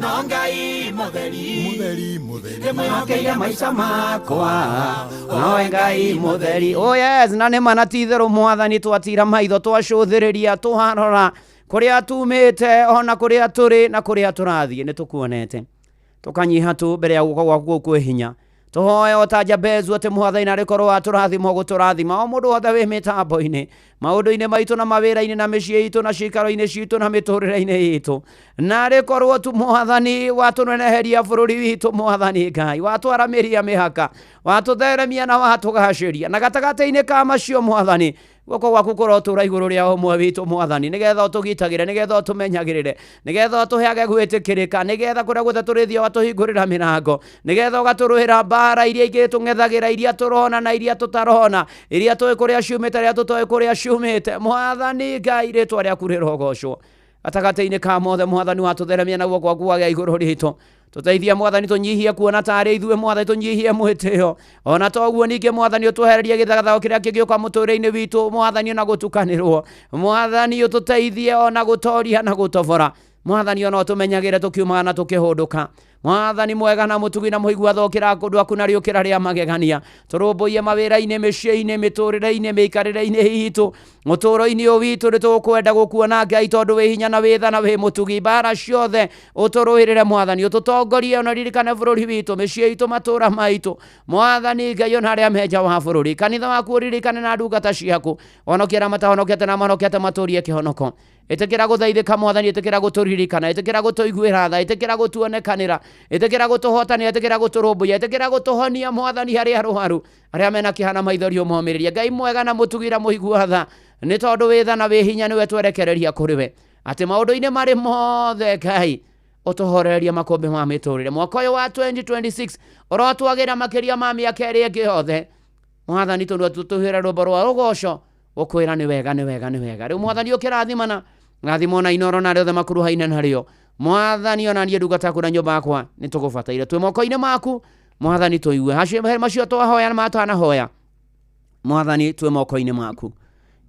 no Ngai mũtheri mũtheri ndĩmwĩhokeire maica makwa nowe Ngai mũtheri. Oh yes, na nĩ ma na ti itherũ mwathani twatira maitho twacũthĩrĩria tũharora kũrĩa tumĩte ona kũrĩa tũrĩ na kũrĩa tũrathiĩ nĩ tũkuonete tũkanyiha tu mbere ya guoko gwaku kũu kwĩ hinya tũhoe o ta Jabezu atĩ mwathani narĩ korwo watũrathima ũgũtũrathima o mũndũ wothe wĩ mĩtambo-inĩ maũndũ-inĩ maitũ na mawĩra-inĩ na mĩciĩ itũ na ciikaro-inĩ citũ na mĩtũrĩre-inĩ itũ narĩ korwo tu mwathani watũneneheria bũrũri witũ mwathani Ngai watwaramĩria mĩhaka watũtheremia na watũgacĩria na gatagatĩ-inĩ ka macio mwathani guoko gwaku kũrotũra igũrũ rĩa ũmwe witũ mwathani nĩgetha ũtũgitagĩre nĩgetha ũtũmenyagĩrĩre nĩgetha ũtũheage gwĩtĩkĩrĩka nĩgetha kũrĩa guothe tũrĩthiĩ ũgatũhingũrĩra mĩrango nĩgetha ũgatũrũĩra mbara iria ingĩ tũng'ethagĩra iria tũrona na iria tũtarona iria tũĩ kũrĩa ciumĩte iria tũtoĩ kũrĩa ciumĩte mwathani Ngai rĩtwa rĩaku rĩrogocwo gatagatĩ-inĩ ka mothe mwathani watũtheremia na guoko gwaku wagĩa igũrũ ritũ tũteithie mwathani tũnyihie kuona tarĩ ithuĩ mwathani tũnyihie mwĩtĩo ona toguo ningĩ mwathani ũtwehererie gĩthagathago kĩrĩa kĩngĩũka mũtũrĩre-inĩ witũ mwathani ona gũtukanĩrwo mwathani ũtũteithie ona gũtoria na gũtobora mwathani ona ũtũmenyagĩre tũkiumaga na tũkĩhũndũka mwathani mwega na mũtugi na mũigua thokĩra kũndũ aku na rĩũkĩra rĩa magegania tũrũmbũiye mawĩra-inĩ mĩciĩ-inĩ mĩtũrĩre-inĩ mĩikarĩre-inĩ itũ mũtũũro-inĩ ũyũ witũ nĩ tũkwenda gũkuona Ngai tondũ wĩ hinya na wĩ tha na wĩ mũtugi mbara ciothe ũtũrũĩrĩre mwathani ũtũtongorie ona ririkane bũrũri witũ mĩciĩ itũ matũũra maitũ mwathani Ngai ona arĩa me nja wa bũrũri kanitha waku ũririkane na ndungata ciaku honokia arĩa matahonokete na mahonokete matũrie kĩhonoko ĩtĩkĩra gũthaithĩka mwathani ĩtĩkĩra gũtũririkana ĩtĩkĩra gũtũiguĩra tha ĩtĩkĩra gũtuonekanĩra ĩtĩkĩra gũtũhotanĩra ĩtĩkĩra gũtũrũmbũiya ĩtĩkĩra gũtũhonia mwathani harĩa arwaru arĩa mena kĩeha na maithori ũmomĩrĩrie Ngai mwega na mũtugi na mũigua tha nĩ tondũ wĩ tha na wĩ hinya nĩwe twerekereria kũrĩ we atĩ maũndũ-inĩ marĩ mothe Ngai ũtũhorerie makũmbĩ ma mĩtũrĩre mwaka ũyũ wa 2026 ũrotwagĩra makĩria ma mĩaka ĩrĩa ĩngĩ yothe mwathani tondũ tũtũhĩre rwĩmbo rwa rũgoco gũkwĩra nĩ wega nĩ wega nĩ wega rĩu mwathani ũkĩrathimana rathimwo na Inoro na arĩa othe makuruhaine narĩo mwathani ona niĩ ndungata yaku na nyũmba yakwa nĩ tũgũbataire twĩ moko-inĩ maku mwathani tũigue hacio macio twahoya na matanahoya mwathani twĩ moko-inĩ maku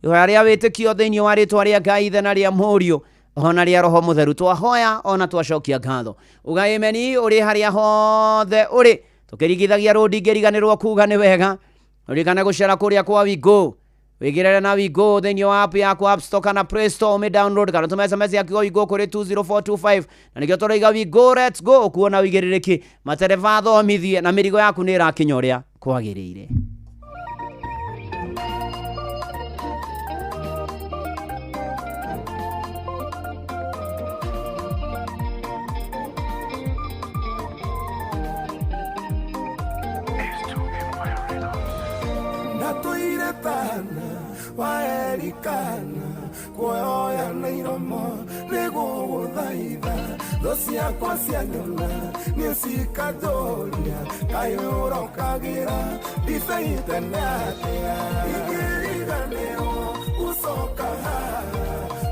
ihoya rĩa wĩtĩkio thĩinĩ wa rĩtwa rĩa Ngai Ithe na rĩa Mũriũ ona rĩa Roho Mũtheru twahoya ona twacokia ngatho uga ameni ũrĩ harĩa hothe ũrĩ tũkĩringithagia rũndi ngĩriganĩrwo kuga nĩ wega ũririkane gũcera kũrĩa kwa Wigo wigirere na Wigo thĩinĩ wa app yaku App Store kana Play Store ũmĩ download kana tũme SMS ya kiugo Wigo kũrĩ 20425 na nĩkĩo tũraiga Wigo let's go kuona wĩigĩrĩrĩki matereba athomithie na mĩrigo yaku nĩ ĩrakinya ũrĩa kwagĩrĩire. Ndatũire tana waerikana kuoya na iromo nĩgũgũthaitha thũ ciakwa cianyona nĩ cikatũria kaĩ ũrokagĩra ndibei tene atĩa ingĩriganĩrwo gũcoka haha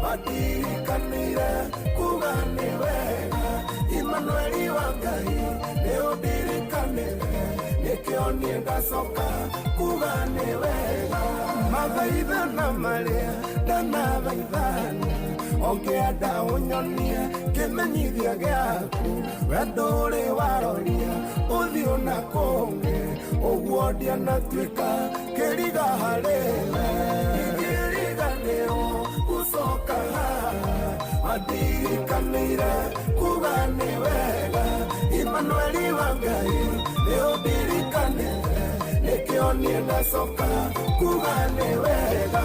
watirikanĩire kuga nĩ wega Imanueli wa Ngai nĩ ũndirikanĩre nĩkĩo niĩ ndacoka kuga nĩ wega mathaithana marĩa ndanathaithana ũngĩenda ũnyonie kĩmenyithia gĩaku wendo ũrĩ waroria ũthiũ na kũngĩ ũguo ndianatuĩka kĩriga harĩ we ingĩriganĩrwo gũcoka haha wandirikanĩire kuga nĩ wega Imanueli wa Ngai nĩ ũndirikanĩre nĩkĩo niĩ ndacoka kuga nĩ wega.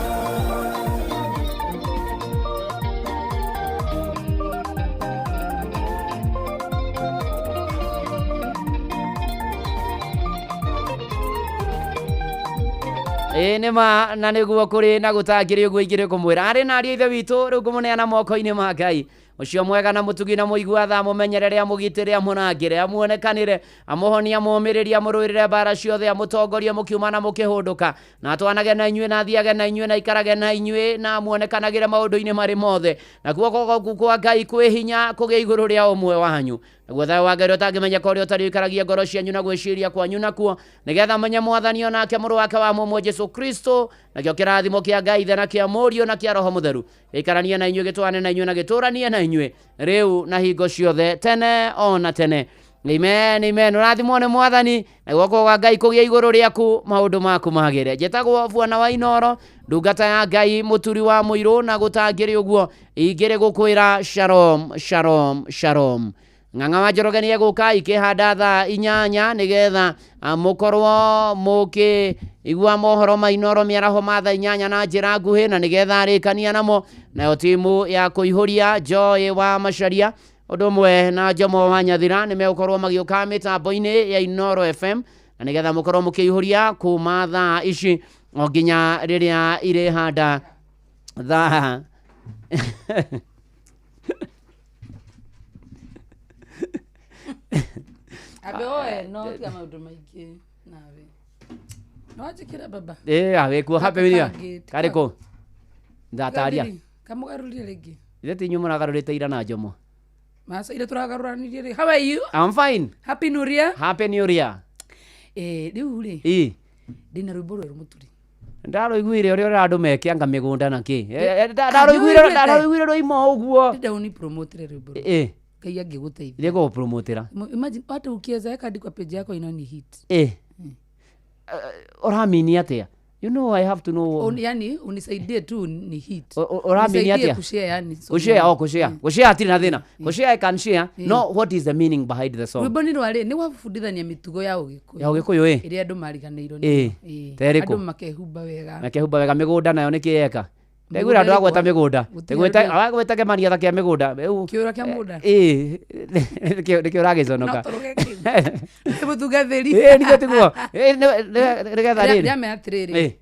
Ĩĩ nĩ ma na nĩguo kũrĩ na gũtangĩrĩ ũguo ingĩrĩ kũmwĩra arĩ na ariũ a ithe witũ rĩu ngũmũneana moko-inĩ ma Ngai Ũcio mwega na mũtugi na mũigua tha, amũmenyerere, amũgitĩre, amũrangĩre, amuonekanĩre, amũhonie, amũũmĩrĩrie, amũrũĩrĩre mbara ciothe, amũtongorie mũkiuma na mũkĩhũndũka, na atwanage na inyuĩ, na athiage na inyuĩ, na aikarage na inyuĩ, na amuonekanagĩre maũndũ-inĩ marĩ mothe. Na guoko gwaku kwa Ngai kwĩ hinya kũgĩe igũrũ rĩa ũmwe wanyu. Naguo thayũ wa Ngai ũrĩa ũtangĩmenyeka ũrĩa ũtarĩ ũikaragie ngoro cianyu na gwĩciria kwanyu nakuo, nĩgetha menye Mwathani o nake Mũrũ wake wa mũmwe Jesu Kristo. Nakĩo kĩrathimo kĩa Ngai Ithe na kĩa Mũriũ na kĩa Roho Mũtheru gĩikaranie na inyuĩ, gĩtũane na inyuĩ, na gĩtũranie na inyuĩ rĩu na hingo ciothe, tene o na tene. Amen, amen. Ũrathimwo nĩ Mwathani, na guoko kwa Ngai kũgĩe igũrũ rĩaku, maũndũ maku magĩre. Njĩtagwo Bwana wa Inooro, ndungata ya Ngai, mũturi wa mũirũ, na gũtangĩrĩ ũguo ingĩrĩ gũkwĩra shalom, shalom, shalom. Ng'ang'a wa Njoroge nĩ egũka ikĩhanda thaa 8 nĩgetha mũkorwo mũkĩigua mohoro ma Inooro mĩaraho ma thaa 8 na njĩra nguhĩ, na nĩgetha arĩkania namo. Nayo timu ya kũihũria Joy wa Macharia ũndũ ũmwe na Jomo wa Nyathira nĩ megũkorwo magĩũka mĩtambo-inĩ ya Inooro FM, na nĩgetha mũkorwo mũkĩihũria kuma thaa ici o nginya rĩrĩa irĩhanda thaa Ambe oe no tiga maũndũ maingĩ nawe. No wanjĩkĩre baba. Wĩkuo happy new year. Kangĩ, Karĩkũ? Ndataria. Kamũgarũrie rĩngĩ. Ithe ti inyuĩ mũragarũrĩte ira na Jomo. Maca ira tũragarũranirie rĩ. How are you? I'm fine. Happy New Year. Happy New Year. Rĩu rĩ. Ndĩna rwĩmbo rwerũ mũturi. Ndarũiguire ũrĩa ũrĩa andũ mekĩanga mĩgũnda na kĩ. Ndarũiguire ndarũiguire rũima ũguo. Ndĩrenda ũni-promote-re rwĩmbo rũu. Ngai angĩgũteithia. Nĩngũgũ-promotera. Imagine hata ukiweza weka hadi kwa page yako inani hit. Ũramini atĩa? You know I have to know. Yani unisaidie tu ni hit. Ũramini Unisaidie atĩa? kushare yani. So Kushare, oh, kushare. Kushare hatirĩ na thĩna. Kushare I can share. No, what is the meaning behind the song? Rwĩmbo nĩ rwarĩ nĩ gwabundithania mĩtugo ya ũgĩkũyũ. Ya ũgĩkũyũ, ĩ. Ĩrĩa andũ mariganĩirwo nĩyo. Ta ĩrĩkũ? Andũ makehumba wega. Makehumba wega mĩgũnda nayo nĩkĩ yeka? Ndaiguire andũ agweta mĩgũnda. Gũtirĩ Gweta andũ- agweta kĩmania ta kĩa mĩgũnda. Rĩu Kĩũra kĩa mũgũnda. Nĩkĩo ũragĩconoka. No tũrũge kĩu. Nĩ mũtungatĩri. Nĩguo tiguo. Nĩgetha rĩrĩ. Ndĩramera atĩrĩrĩ.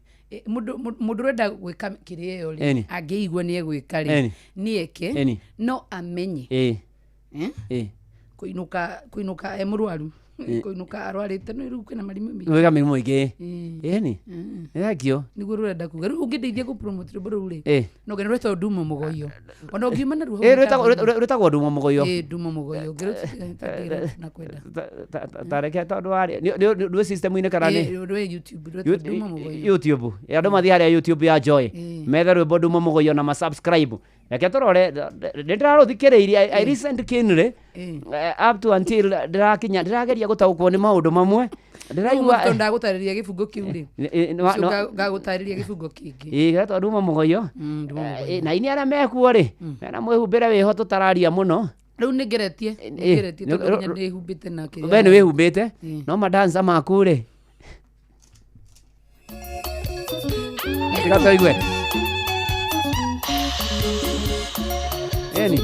Mũndũ ũrenda gwĩka kĩrĩa ĩyo rĩ, angĩigua nĩ egwĩka rĩ, nĩ eke, no amenye. Kũinũka, kũinũka e mũrwaru. Kũinũka arwarĩte, no rĩu kwĩna mĩrimũ mĩingĩ. Gwĩka mĩrimũ ĩngĩ. Ĩni. Thank you. Nĩguo rũrenda kuga. Rĩu ũngĩndeithia kũ-promote rwĩmbo rũu rĩ, no ngene rwĩtagwo Ndumo Mũgoyo. Ona ũngiuma naruo hau mĩtambo-inĩ. Rwĩtagwo Ndumo Mũgoyo. Ndumo Mũgoyo. Ũngĩrũtĩra na kwenda. Ta reke tondũ warĩ, rwĩ system-inĩ kana nĩ? Rwĩ YouTube, rwĩtagwo Ndumo Mũgoyo. YouTube. Andũ mathiĩ harĩa YouTube ya Joy. Methe rwĩmbo Ndumo Mũgoyo na ma-subscribe. Reke tũrore, nĩ ndĩrarũthikĩrĩirie, I listened keenly, up to until ndĩrakinya, ndĩrageria gũtaũkwo nĩ maũndũ mamwe. Ndĩraigua Tondũ ndagũtarĩria gĩbungo kĩu rĩ. Ũcio ngagũtarĩria gĩbungo kĩngĩ. Gĩetwo Ndumo Mũgoyo. Ndumo Mũgoyo. Na inyuĩ arĩa mekuo rĩ, mena mwĩhumbĩre wĩho tũtararia mũno. Rĩu nĩngeretie, nĩngeretie tondũ nginya ndĩhumbĩte na kĩrĩa. We nĩ wĩhumbĩte, no madansa maku rĩ. Tiga tũigue. Eni.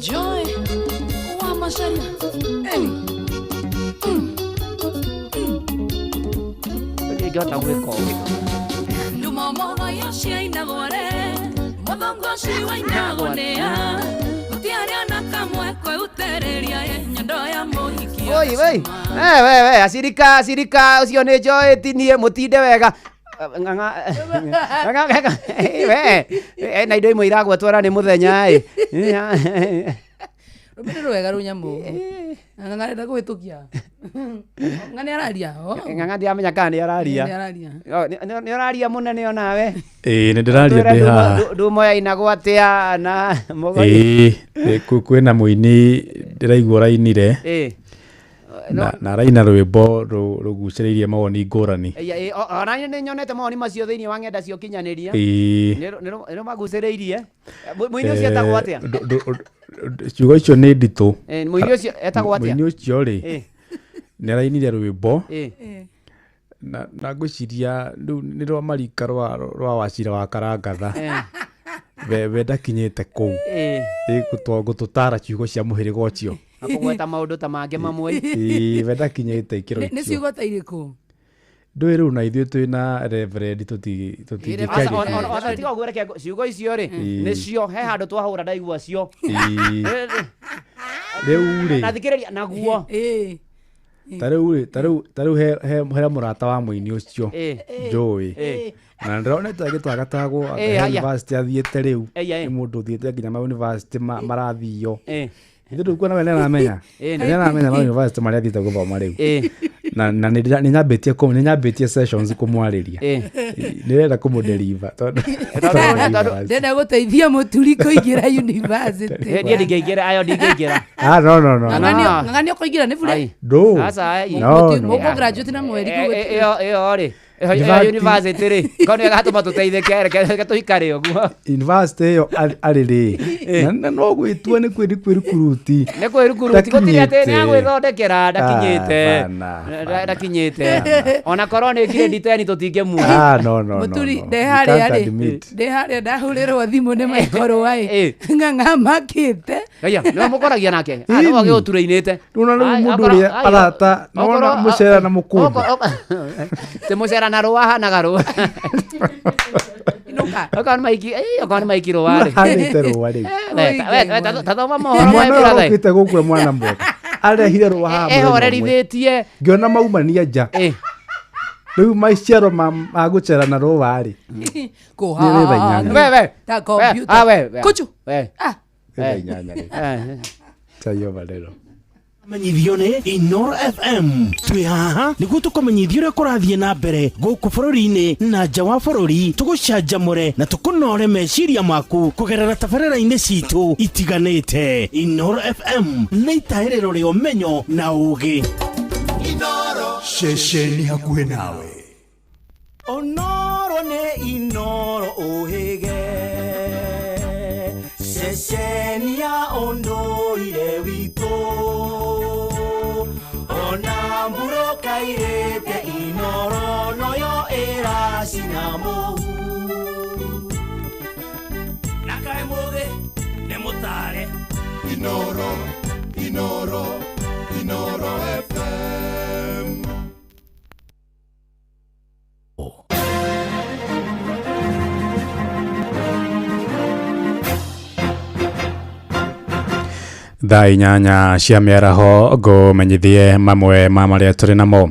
Joy wa Macharia. Eni. Ndingĩhota gwĩka ũguo. Ndumo mũgoyo ciainagwo rĩ, mũthongo ũcio wainagwo nĩ a? Gũtiarĩ ona kamwe kwĩutĩrĩria ĩ, nyondo ya mũhiki Oi, oi. We, we, acirika, acirika, ũcio nĩ Joy, ti niĩ, mũtinde wega. Ng'ang'a, ng'ang'a, ng'ang'a, we, na indo imwe iragwetwo nĩ mũthenya, ĩ. Rwĩmbo nĩ rwega rũnyamũ. Ng'ang'a arenda kũhĩtũkia. Ng'ang'a nĩ araria, oh. Ng'ang'a ndiramenya kana nĩ araria. Nĩ araria. Nĩ ũraria mũnene onawe. Nĩ ndĩraria ndĩ haha. Ndumo yainagwo atĩa na mũgoyo? Kwĩna mũini ndĩraigua ũrainire. Na araina rwĩmbo rũgucĩrĩirie mawoni ngũrani. Ona niĩ nĩ nyonete mawoni macio thĩinĩ wa ng'enda cia ũkinyanĩria. Nĩ rũmagucĩrĩirie. Mũini ũcio etagwo atĩa? Ciugo icio nĩ nditũ. Mũini ũcio etagwo atĩa? Mũini ũcio rĩ, nĩ arainire rwĩmbo. Na ngwĩciria rĩu nĩ rwa marika rwa Wachira wa Karangatha. We ndakinyĩte kũu. Gũtũtara ciugo cia mũhĩrĩga ũcio. Na kũgweta maũndũ ta mangĩ mamwe. We ndakinyĩte ikĩro Nĩ icio. ciugo ta irĩkũ? Ndũĩ rĩu na ithuĩ twĩna reverend tũtingĩkĩagĩte. Tiga ũguo, reke ciugo icio rĩ nĩcio he handũ twahũra ndaigua cio. Rĩu rĩ na thikĩrĩria naguo. Ta rĩu rĩ, ta rĩu he mũrata wa mũini ũcio njũĩ na ndĩronete agĩtagatagwo university athiĩte rĩu nĩ mũndũ ũthiĩte nginya ma university marathio. Ithuĩ ndũkuona we nĩaramenya nĩaramenya ma university marĩa athiĩte gũthoma rĩu na nĩ nyambĩtie sessions kũmwarĩria, nĩrenda kũmũdeliver tondũ Ndenda gũteithia Mũturi kũingĩra university. Niĩ ndingĩingĩra ayo, ndingĩingĩra. Ah, no, no, no. Ng'ang'ani ũkũingĩra nĩ bure. Ndũ. Aca. No, no. Mũkũ graduate na mweri. Ĩyo rĩ, ĩyo university rĩ, korwo nĩ ĩgatũma tũteithĩke, reke tũikare ũguo. University ĩyo arĩ rĩ na no gwĩtua nĩ kwĩrikuruti. Nĩ kwĩrukuruti, gũtirĩ atĩ nĩ agwĩthondekera, ndakinyĩte, ndakinyĩte, ona korwo nĩ grade 10 tũtingĩmuona. Ah, no, no, no. Mũturi no. ndĩ harĩa You can't rĩ admit. ndĩ harĩa ndahũrĩrwo thimũ nĩ maikoro aĩ Ng'ang'a makĩte. Aya nĩwe mũkoragia nake? Ah, nĩwe agĩũturĩinĩte. Nĩwona rĩu mũndũ ũrĩa arata nĩwona mũcera na mũkũmbĩ. Ti mũcera na rũa hanaga rũa. Okorwo nĩ maiki, okorwo nĩ maiki rũa rĩ. Hanĩte rũa rĩu. We tathoma mohoro. Mwana my ũyũ brother. okĩte gũkũ e mwana mwega arehire rũa haha mũthenya ũmwe. Ehorerithĩtie. Ngĩona maumania nja rĩu maciaro ma gũcera na rũa rĩ nĩ thaa 8. We ta computer. Ah, we Kuchu. We. Ah. Nĩ thaa 8 rĩ chai over. Menyithio nĩ Inoro FM, twĩ haha nĩguo tũkũmenyithia ũrĩa kũrathiĩ na mbere gũkũ bũrũri-inĩ na nja wa bũrũri, tũgũcanjamũre na tũkũnore meciria maku kũgerera tabarĩra-inĩ citũ itiganĩte. Inoro FM nĩ itahĩrĩro rĩa ũmenyo na ũgĩ. Ceceni hakuhĩ nawe. Onoro nĩ Inoro ũhĩge, ceceni ya ũndũire witũ, ona mburoka irĩte Inoro noyo ĩracina mũhu na kaĩ mũgĩ nĩ mũtare. Inoro, Inoro, Inoro FM. Thaa 8 cia mĩaraho, ngũmenyithie mamwe ma marĩa tũrĩ namo.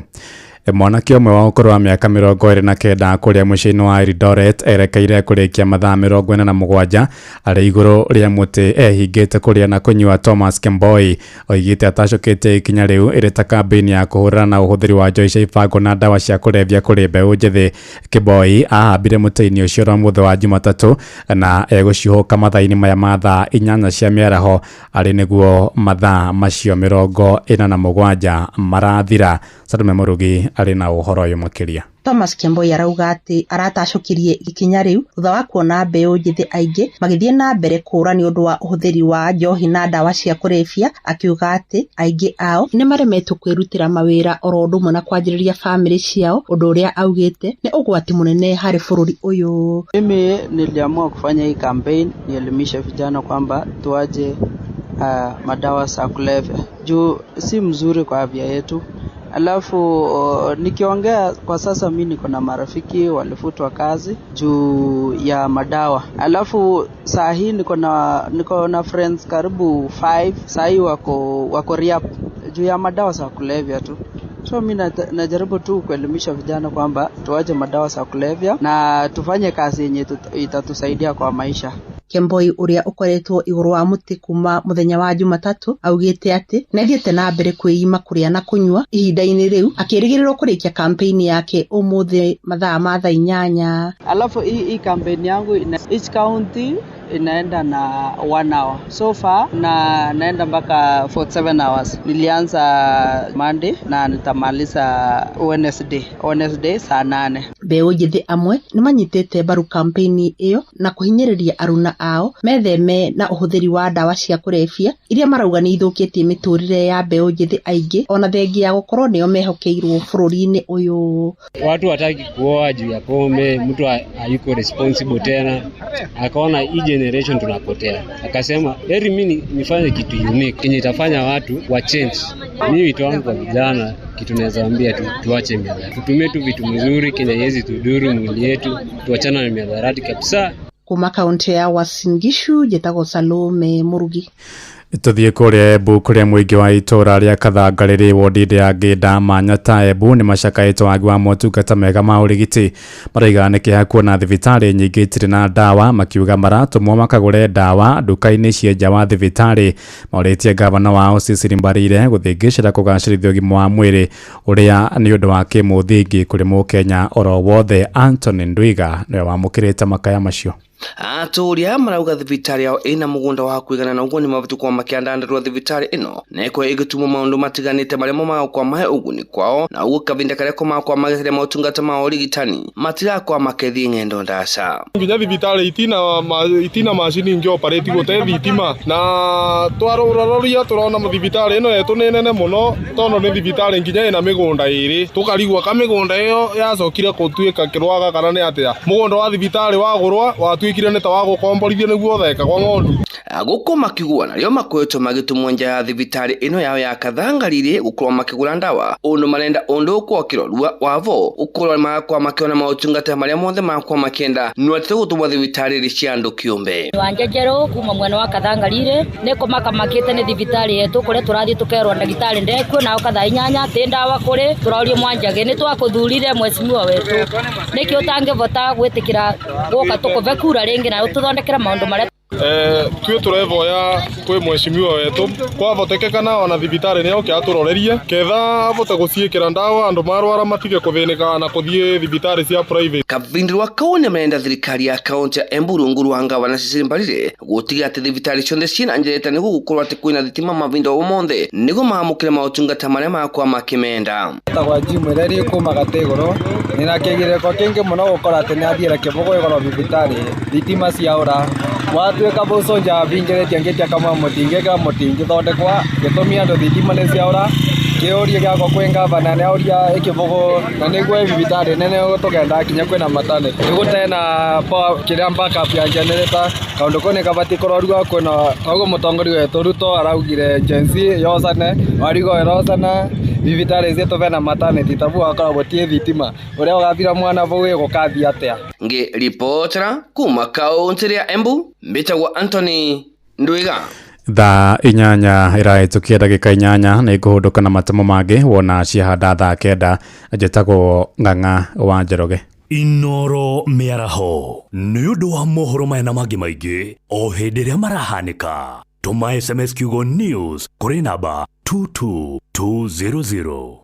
Mwanake ũmwe wa ũkũrũ wa mĩaka 29 kũrĩa mũciĩ-inĩ wa Eldoret erekeire kũrĩkia mathaa 47 arĩ igũrũ rĩa mũtĩ ehingĩte kũrĩa na kũnyua. Thomas Kemboi oigĩte atacũkĩte ikinya rĩu ĩrĩ ta kambĩini ya kũhũrana na ũhũthĩri wa njohi cia ibango na ndawa cia kũrebia kũrĩ mbeũ njĩthĩ. Kemboi ahambire mũtĩ-inĩ ũcio ro mũthĩ wa Jumatatũ na egũciũhũka mathaa-inĩ maya ma thaa 8 cia mĩaraho arĩ nĩguo mathaa macio 47 marathira. Salome Mũrugi arĩ na ũhoro ũyũ makĩria. Thomas Kemboi arauga atĩ aratacũkirie ikinya rĩu thutha wa kuona mbeũ njĩthĩ aingĩ magĩthiĩ na mbere kũũra nĩ ũndũ wa ũhũthĩri wa njohi na ndawa cia kũrebia, akiuga atĩ aingĩ ao nĩ maremetwo kwĩrutĩra mawĩra oro ũndũ ũmwe na kwanjĩrĩria famĩlĩ ciao, ũndũ ũrĩa augĩte nĩ ũgwati mũnene harĩ bũrũri ũyũ. Mimi niliamua kufanya hii campaign nielimishe vijana kwamba tuache madawa za kulevya juu si mzuri kwa afya yetu. Alafu nikiongea kwa sasa, mi niko na marafiki walifutwa kazi juu ya madawa. Alafu saa hii niko na friends karibu 5 saa hii wako rehab juu ya madawa za kulevya tu. So mi najaribu tu kuelimisha vijana kwamba tuache madawa za kulevya na tufanye kazi yenye itatusaidia kwa maisha. Kemboi ũrĩa ũkoretwo igũrũ wa mũtĩ kuma mũthenya wa Jumatatũ augĩte atĩ nĩathiĩte na mbere kwĩima kũrĩa na kũnyua ihinda-inĩ rĩu, akĩrĩgĩrĩrwo kũrĩkia kampĩini yake ũmũthĩ mathaa ma thaa 8. Alafu hii campaign yangu each county inaenda na 1 hour so far, na naenda mpaka 47 hours. Nilianza Monday na nitamaliza Wednesday saa 8. Mbeũ njĩthĩ amwe nĩ manyitĩte mbaru kampĩini ĩyo na kũhinyĩrĩria aruna ao metheme na ũhũthĩri wa ndawa cia kũrebia iria marauga nĩ ithũkĩtie mĩtũrĩre ya mbeũ njĩthĩ aingĩ, ona thengia ya gũkorwo nĩo mehokeirwo bũrũri-inĩ ũyũ. Watu wataki kuoa juu ya pombe, mtu hayuko responsible tena, akaona hii generation tunapotea, akasema heri mi nifanye kitu unique yenye itafanya watu wa change. Mi wito wangu kwa vijana, kitu naweza ambia tu, tuache miadharati, tutumie tu vitu mzuri kenye haiwezi tuduru mwili yetu, tuachana na miadharati kabisa. Kuma kaunti ya Uasin Gishu njĩtagwo Salome Murugi. Tuthiĩ kũrĩa Embu kũrĩa mũingĩ wa itũũra rĩa Kathangarĩrĩ wodi-inĩ ya Ngĩnda Manyata Embu nĩ macakaĩte wagi wa motungata mega ma ũrigiti. Maraiga nĩ kĩeha kuona thibitarĩ nyingĩ itirĩ na ndawa, makiuga maratũmwo makagũre ndawa nduka-inĩ cia nja wa thibitarĩ. Morĩtie gavana wao Cecily Mbarire gũthĩngĩcĩra kũgacĩrithia ũgima wa mwĩrĩ ũrĩa nĩ ũndũ wa kĩmũthingi kũrĩ mũkenya oro wothe. Anthony Ndwiga nĩwe wamũkĩrĩte makaya macio. Atũũri aya marauga thibitarĩ yao ĩna mũgũnda wa kũigana na ũguo nĩ mabatiĩ gũkorwo makĩandandarũa thibitarĩ ĩno na ĩkorwo ĩgĩtumwo maũndũ matiganĩte marĩa mo magũkorwo mahe ũguni kwao, na ũguo kavinda karĩa ko magakorwo magĩcaria motungata ma ũrigitani matirakorwo makĩthiĩ ng'endo ndaca. Nginya thibitarĩ itina macini ingĩ operate gũte thitima, na twarũraroria tũrona thibitarĩ ĩno yetu nĩ nene mũno tondũ nĩ thibitarĩ nginya ĩna mĩgũnda ĩrĩ, tũkarigwo ka mĩgũnda ĩyo yacokire gũtuĩka kĩrwaga kana nĩ atĩa. Mũgũnda wa thibitarĩ wagũrwa watuĩkire nĩ ta wa gũkomborithio nĩguo theka kwa ng'ondu. Gũkũ makĩgua narĩo makoretwo magĩtũmwo nja ya thibitarĩ ĩno yao ya Kathangarĩrĩ gũkorwo makĩgũra ndawa, ũndũ marenda ũndũ ũkorwo ũkĩrorua wavo gũkorwo magakorwo makĩona motungata marĩa mothe magakorwo makĩenda no atĩ gũtũmwo thibitarĩ cia andũ kĩũmbe. Wanja njerũ kuma mwena wa Kathangarĩrĩ nĩ kũmakamakĩte nĩ thibitarĩ yetu kũrĩa tũrathiĩ tũkerwo ndagĩtarĩ ndekuo nao kathaa inyanya atĩ ndawa kũrĩ tũrorio Mwanjage nĩ twakũthurire mheshimiwa wetu nĩkĩ ũtangĩvota gwĩtĩkĩra gũka tũkũve kura rĩngĩ na ũtũthondekere maũndũ marĩa Tuĩ tũrevoya kwĩ mheshimiwa wetu kwavotekekana ona thibitarĩ nĩ oke atũrorerie ketha avote gũciĩkĩra ndawa andũ marwara matige kũthĩnĩka na kũthiĩ thibitarĩ cia private. Kavindirwa kau nĩ marenda thirikari ya kaunti ya Embu rungu rwa ngavana Cecily Mbarire gũtiga atĩ thibitarĩ ciothe ciĩna njereta nĩguo gũkorwo atĩ kwĩna thitima mavinda o mothe nĩguo maamũkĩre motungata marĩa magakorwo makĩmenda. Tagwa Jim ĩrĩa ĩkuma Gatĩgũrũ nĩna kĩgirĩko kĩingĩ mũno gũkora atĩ nĩ athiĩra Kĩbũgũ ĩgoro thibitarĩ thitima ciaũra watuĩka mũconja bingĩrĩtie ngĩtia kamwe mũtingĩkĩra mũtingĩthondekwa gĩtũmi andũ thitima nĩ ciaũra. Kĩũria gĩakwa kwĩ ngavana nĩ aũria ĩkĩbũgũ na nĩguo thibitarĩ nene tũkenda kinya kwĩna maternity nĩgũtena kĩrĩa backup ya generator kaũndũ kau nĩ kabatiĩ kũrorua kwĩna toguo mũtongoria wetũ Ruto araugire Gen Z yocane warigo ĩrocana thibitarĩ ciitũ bena maternity tabu wakora gũtiĩ thitima ũrĩa ũgathira mwana bau ĩgũkathiĩ atĩa. Ngĩribotera kuma kaunti ya Embu mbĩtagwo Anthony Ndwiga. Thaa 8 ĩrahĩtũkia ndagĩka 8 nĩ ngũhũndũka na matemo mangĩ wona ciahanda thaa 9. Njĩtagwo Ng'ang'a wa Njoroge. Inoro mĩaraho nĩ ũndũ wa mohoro maya na mangĩ maingĩ o hĩndĩ ĩrĩa marahanĩka. Tũma SMS kiugo news kũrĩ namba 22200.